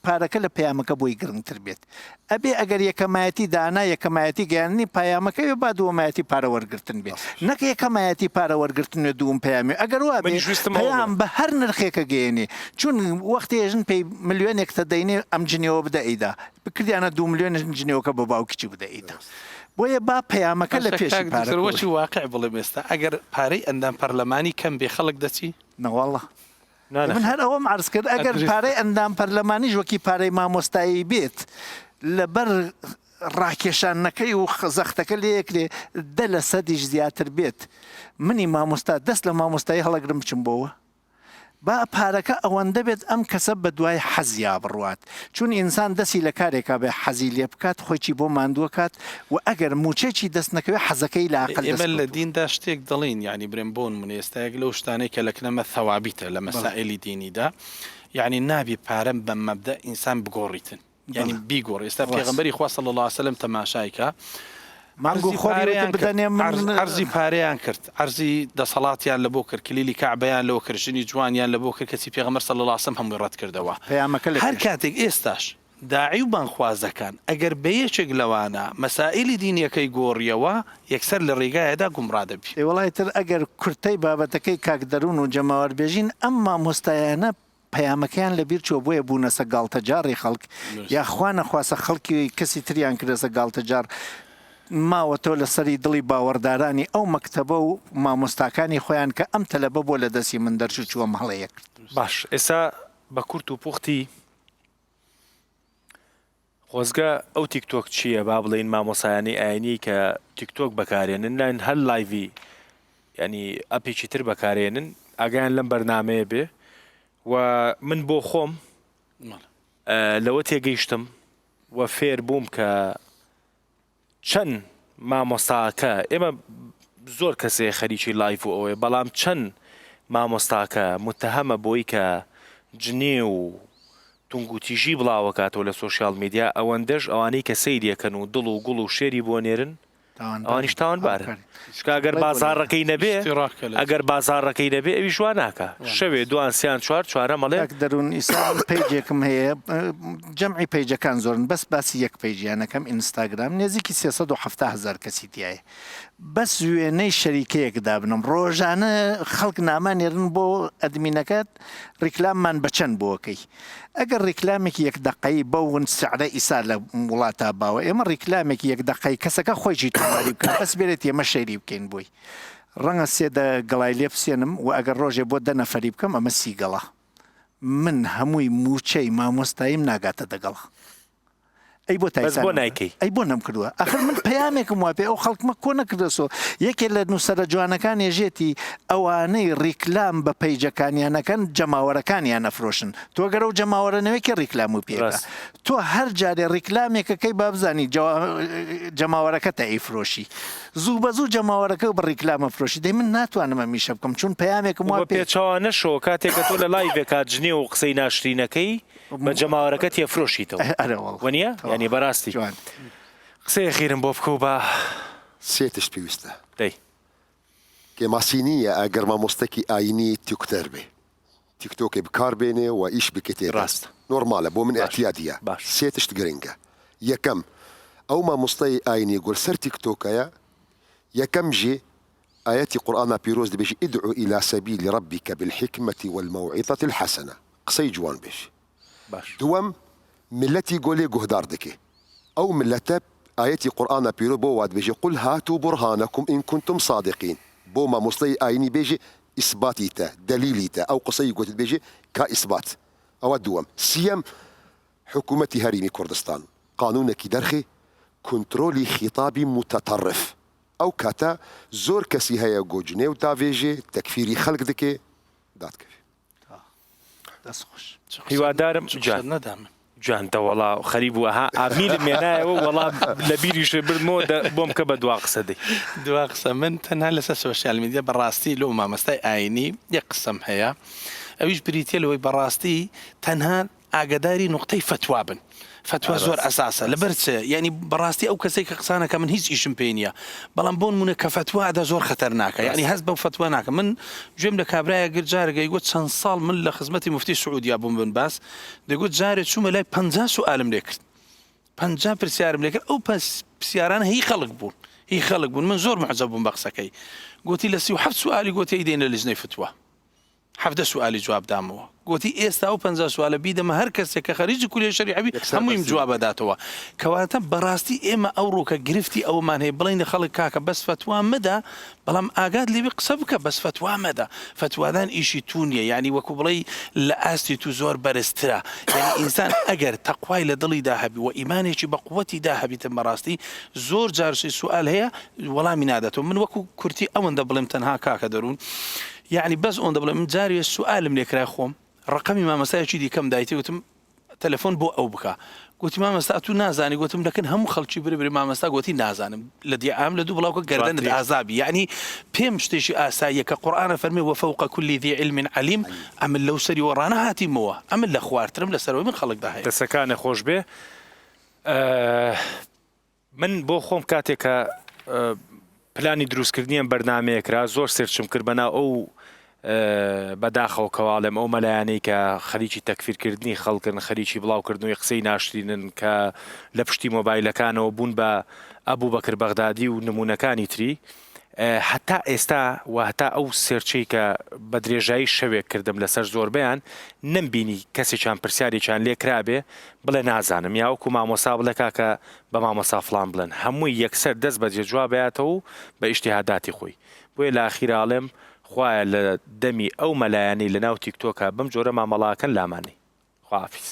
پارەکە لە پەیامەکە بۆی گرنگتر بێت ئەبێ ئەگەر یەکەمایەتی دانا یەکەمایەتی گەیاندنی پایامەکە بێ با دووەمایەتی پارە وەرگرتن بێ نەک یەکەمایەتی پارە وەرگرتن و دووم پەیامی ئەگەر وا بێ منیش ویستم ئەوە پەیام بڵێم. بە هەر نرخێکە گەیەنێ چون وەختێ ژن پێی ملیۆنێکتە دەینێ ئەم جنێوە بدە ئەیدا بکردیانە دوو ملیۆن جنێوەکە بە باوکیی بدە ئەیدا بۆیە با پەیامەکە لە باشە پێشی کاک پارە دکتۆر کۆ وەکی واقع بڵێم ئێستا ئەگەر پارەی ئەندام پەرلەمانی کەم بێ خەڵک دەچی؟ نەواڵا نا من نەخێر. هەر ئەوەم عەرز کرد ئەگەر دروستە. پارەی ئەندام پەرلەمانیش وەکی پارەی مامۆستایی بێت لەبەر ڕاکێشانەکەی و زەختەکە لێکرێ دە لە سەدیش زیاتر بێت منی مامۆستا دەست لە مامۆستایی هەڵەگرم بچم بۆوە با پارەکە ئەوەندە بێت ئەم کەسە بەدوای حەزیا بڕوات چون ئینسان دەسی لە کارێکا بێ حەزی لێ بکات خۆیی بۆ ماندووە کات و ئەگەر موچەیی دەست نەکەوێ حەزەکەی لاقل ئێمە دەست لە کەوتووە. دیندا شتێک دەڵێین یانی برێم بۆنمونە ئێستا یەک لەو شتانەی کە لە کنەمە ثەوابیتە لە مەسائیلی دینیدا یانی نابی پارە بە مەبدەء ئینسان بگۆڕیتن یانی بەڵێ بیگۆڕی ئێستا ڕاست. پێغەمبەری خوا صلی اللە علیە وسلم تەماشای کە مانگ و عەرزی خۆری وتم پارەیان کرد بدەنێ من عەرز عەرزی پارەیان کرد عەرزی دەسەڵاتیان لە بۆ کرد کلیلی کەعبەیان لۆ کرد ژنی جوانیان لە بۆ کرد کەچی پێغەمبەر صلی اللە علیە وسلم هەمووی ڕەت کردەوە پەیامەکە لە هەر پێش. کاتێک ئێستاش داعی و بانگخوازەکان ئەگەر بە یەکێک لەوانە مەسائیلی دینیەکەی گۆڕیەوە یەکسەر لە ڕێگایەدا گومڕا دەبی. ئێ وەڵا ئیتر ئەگەر کورتەی بابەتەکەی کاک دەروون و جەماوەر بێژین ئەم مامۆستایانە پەیامەکەیان لەبیر چووە بۆیە بوونەسە گاڵتەجاڕی خەڵک یا خوا نەخواستە خەڵکی کەسی تریان کردەسە گاڵتەجاڕ ماوەتەوە لە سەری دڵی باوەڕدارانی ئەو مەکتەبە و مامۆستاکانی خۆیان کە ئەم تەلەبە بۆ لە دەستی من دەرچوو چووەم هەڵەیە کرد. باش ئێستا بە کورت و پوختی خۆزگە ئەو تیکتۆک چییە با بڵێین مامۆسایانی ئاینی کە تیکتۆک بەکارێنن لاین هەر live ی ینی ئەپێکی تر بەکارێنن ئاگایان لەم بەرنمەیە بێ و من بۆ خۆم لەوە تێگەیشتم و فێر بووم کە چەند مامۆستاکە ئێمە زۆر کەسێ خەریکی live و ئەوەیە بەڵام چەند مامۆستاکە متهەمە بۆی کە جنێو و تونگوتیژی بڵاوەکاتەوە لە social media ئەوەندەش ئەوانەی کە سەیریەکەن و دڵ و گوڵ و share ی بۆ نێرن ئەوانیش تاوانبارن چونکە ئەگەر بازاڕەکەی نەبێ ئەگەر بازاڕەکەی نەبێ ئەویش وا ناکا شەوێ دوان سیان چوار چوارەم ئەڵێ. کاک دەروون ئیستا من page ێکم هەیە جەمعی page ەکان زۆرن بەس باسی یەک page یان ئەکەم ئینستاگرام نێزیکی 370 هەزار کەسی تیایە بەس وێنەی شەریکەیەک دابنم ڕۆژانە خەڵک نامە نێرن بۆ admin ەکەت ڕیکلاممان بە چەند بۆکەی ئەگەر ڕیکلامێکی یەک دەقەیی بەو سعرە ئیسا لە وڵاتا باوە ئێمە ڕیکلامێکی یەک دەقەی کەسەکە خۆیشی تۆماری بکات بەس بێرێت ئێمە share ی بکەین بۆی. ڕەنگە سێ دە گەڵای لێ بسێنم و ئەگەر ڕۆژێ بۆ دە نەفەری بکەم ئەمە سی گەڵا. من هەمووی مووچەی مامۆستاییم ناگاتە دە گەڵا. ئەی بۆ بەس تایسان بۆ نەم نایکەی؟ ئەی بۆ نەمکردووە؟ ئەخر من پەیامێکم وا پێ ئەو خەڵکمە کۆ نەکردەسۆ. یەکێ لە نووسەرە جوانەکان ێژێتی ئەوانەی ڕیکلام بە پەیجەکانیان ئەکەن جەماوەرەکانیان ئەفرۆشن. تۆ گەر ئەو جەماوەرە نەوێ کێ ڕیکلامو پێ ئەکا؟ ڕاست. تۆ هەر جارێ ڕیکلامێکەکەی بابزانی جەماوەرەکەتە ئەیفرۆشی. زوو بە زوو جەماوەرەکە بە ڕیکلام ئەفرۆشی. دەی من ناتوانم ئەم ئیشە بکەم چون پەیامێکم وا وە پێ. پێچەوانەشەوە کاتێک کە تۆ لە لایڤێکا جنێو و قسەی ناشرینەکەی بە جەماوەرەکەت یەفرۆشیتەوە ئەرێ وەڵا وەنیە؟ تەواو یانی بەراستی جوان. قسەی ئەخیرم بۆ بکە و با. سێ تشت پێویستە. دەی. کێماسی نییە ئەگەر مامۆستەکی ئاینی تیکتەر بێ تیکتۆکێ بکار بێنێ و ئیش بکێ تێدا ڕاستە. نۆرمالە بۆ من باش ئیعتیادیە باش. سێ تشت گرنگە یەکەم ئەو مامۆستای ئاینی گۆ لسەر تیکتۆکەیە یەکەم ژێ ئایەتی قورئانا پیرۆز دبێژی ادع الی سبیل ربک بالحکمە والموعظە الحسنە قسەی جوان بێژی باش. دووەم ملەتی گۆ لێ گوهدار دکێ ئەو ملەتە ئایەتی قورئانا پیرۆز بۆ وا دبێژێ قل هاتوا برهانکم ان کنتم صادقین بۆ مامۆستای ئاینی بێژێ ئیسباتی تە دەلیلی تە ئەو قسەی گۆتت بێژێ کا ئیسبات ئەوە دووەم سیەم حکومەتی هەریمی کوردستان قانونەکی دەرخێ کونترۆلی خیتابی موتەتەڕف ئەو کاتە زۆر کەسی هەیە گۆ جنێو داڤێژێ تەکفیری خەلک دکێ دادکەوێ. دەست خۆش. هیوادارم چ جان قسەت نەدا من. جوان دەوەڵا خەریک بوو ئەها ئامیلم مێنایەوە وەڵا لە بیریش بردمەوە دە بۆم کە بە دوا قسە دەی. دوا قسە من تەنها لەسەر سۆشیال میدیا بەڕاستی لۆ مامۆستای ئاینی یەک قسەم هەیە ئەویش بریتیە لەوەی بەڕاستی تەنها ئاگەداری نوقتەی فەتوا بن فەتوا زۆر ئەساسە لەبەر چ یانی بەڕاستی ئەو کەسێک کە قسانەکە من هیچ ئیشم پێ نییە بەڵام بۆ نمونە کە فەتوا ئەدا زۆر خەتەرناکە یانی هەست بەو فەتوا ناکە من گوێم لە کابرایە گرت جارێک ئەیگوت چەند ساڵ من لە خزمەتی موفتی سعودیا بووم بن باز دەگوت جارێ چوومە لای 50 سوالم لێ کرد 50 پرسیارم لێ کرد ئەو پرسیارانە هی خەڵک بوون هی خەڵک بوون من زۆر معجب بووم بە قسەکەی گوتی لە 37 سوالی گوتی ئەیدەینە لیژنەی فتوا 17 سوالی جواب دامەوە گۆتی ئێستا ئەو 50 سوالە بیدەمە هەر کەسێک کە خەریجی کولیە شەریعە بی یەکسەر هەموویم بەرسڤی جواب ئەداتەوە کەواتە بەڕاستی ئێمە ئەوڕۆکە گرفتی ئەوەمان هەیە بڵێین لە خەڵک کاکە بەس فەتوا مەدە بەڵام ئاگات لێبێ قسە بکە بەس فەتوا مەدە فەتوادان ئیشی تو نیە یانی وەکو بڵێی لە ئاستی تو زۆر بەرزترە یانی ئینسان ئەگەر تەقوای لە دڵیدا هەبی وە ئیمانێکی بە قوەتیدا هەبیتن بەڕاستی زۆر جار سوال هەیە وەڵامی ناداتەوە من وەکو کورتی ئەوەندە بڵێم تەنها کاکە دەروون یەعنی بەس ئەوەندە بڵێم من جارێ سوالم لێ کرا خۆم ڕەقەمی مامەستایەکی دیکەم دایتێ وتم تەلەفۆن بۆ ئەو بکە گوتی مامەستا ئەتوو نازانی گوتم لەکن هەموو خەڵکی برێ برێ مامەستا گوتی نازانم لە دیعام لە دوو بڵاوکە گەردەنت جوانترین. ئازابی یەعنی پێم شتێکی ئاساییە کە قورئانە فەرمێ وفوق كل ذی علم علیم ئەمن لەو سەریەوە ڕانەهاتیمەوە ئەمن لە خوارترم لە سەرەوەی من خەڵکدا هەیە. دەسەکانت خۆش بێ. من بۆ خۆم کاتێک کە پلانی دروستکردنی ئەم بەرنامەیە کرا زۆر search م کرد بەناو ئەو بەداخەوە کەواڵێم ئەو مەلایانەی کە خەریکی تەکفیرکردنی خەڵکن خەریکی بڵاوکردنەوەی قسەی ناشرینن کە لە پشتی مۆبایلەکانەوە بوون بە ئەبوو بەکر بەغدادی و نمونەکانی تری هەتا ئێستا و هەتا ئەو search ەی کە بە درێژایی شەوێک کردم لەسەر زۆربەیان نەمبینی کەسێکیان پرسیارێکیان لێ کرابێ بڵێ نازانم یا وەکو مامۆستا بڵێ کاکە بە مامۆستا فڵان بڵێن هەمووی یەکسەر دەست بەجێ جواب ئەیاتەوە و بە ئیجتیهاداتی خۆی بۆیە لە ئاخیرا ئەڵێم خوایە لە دەمی ئەو مەلایانەی لە ناو تیکتۆکا بەم جۆرە مامەڵە ئەکەن لامانەی خواحافیز.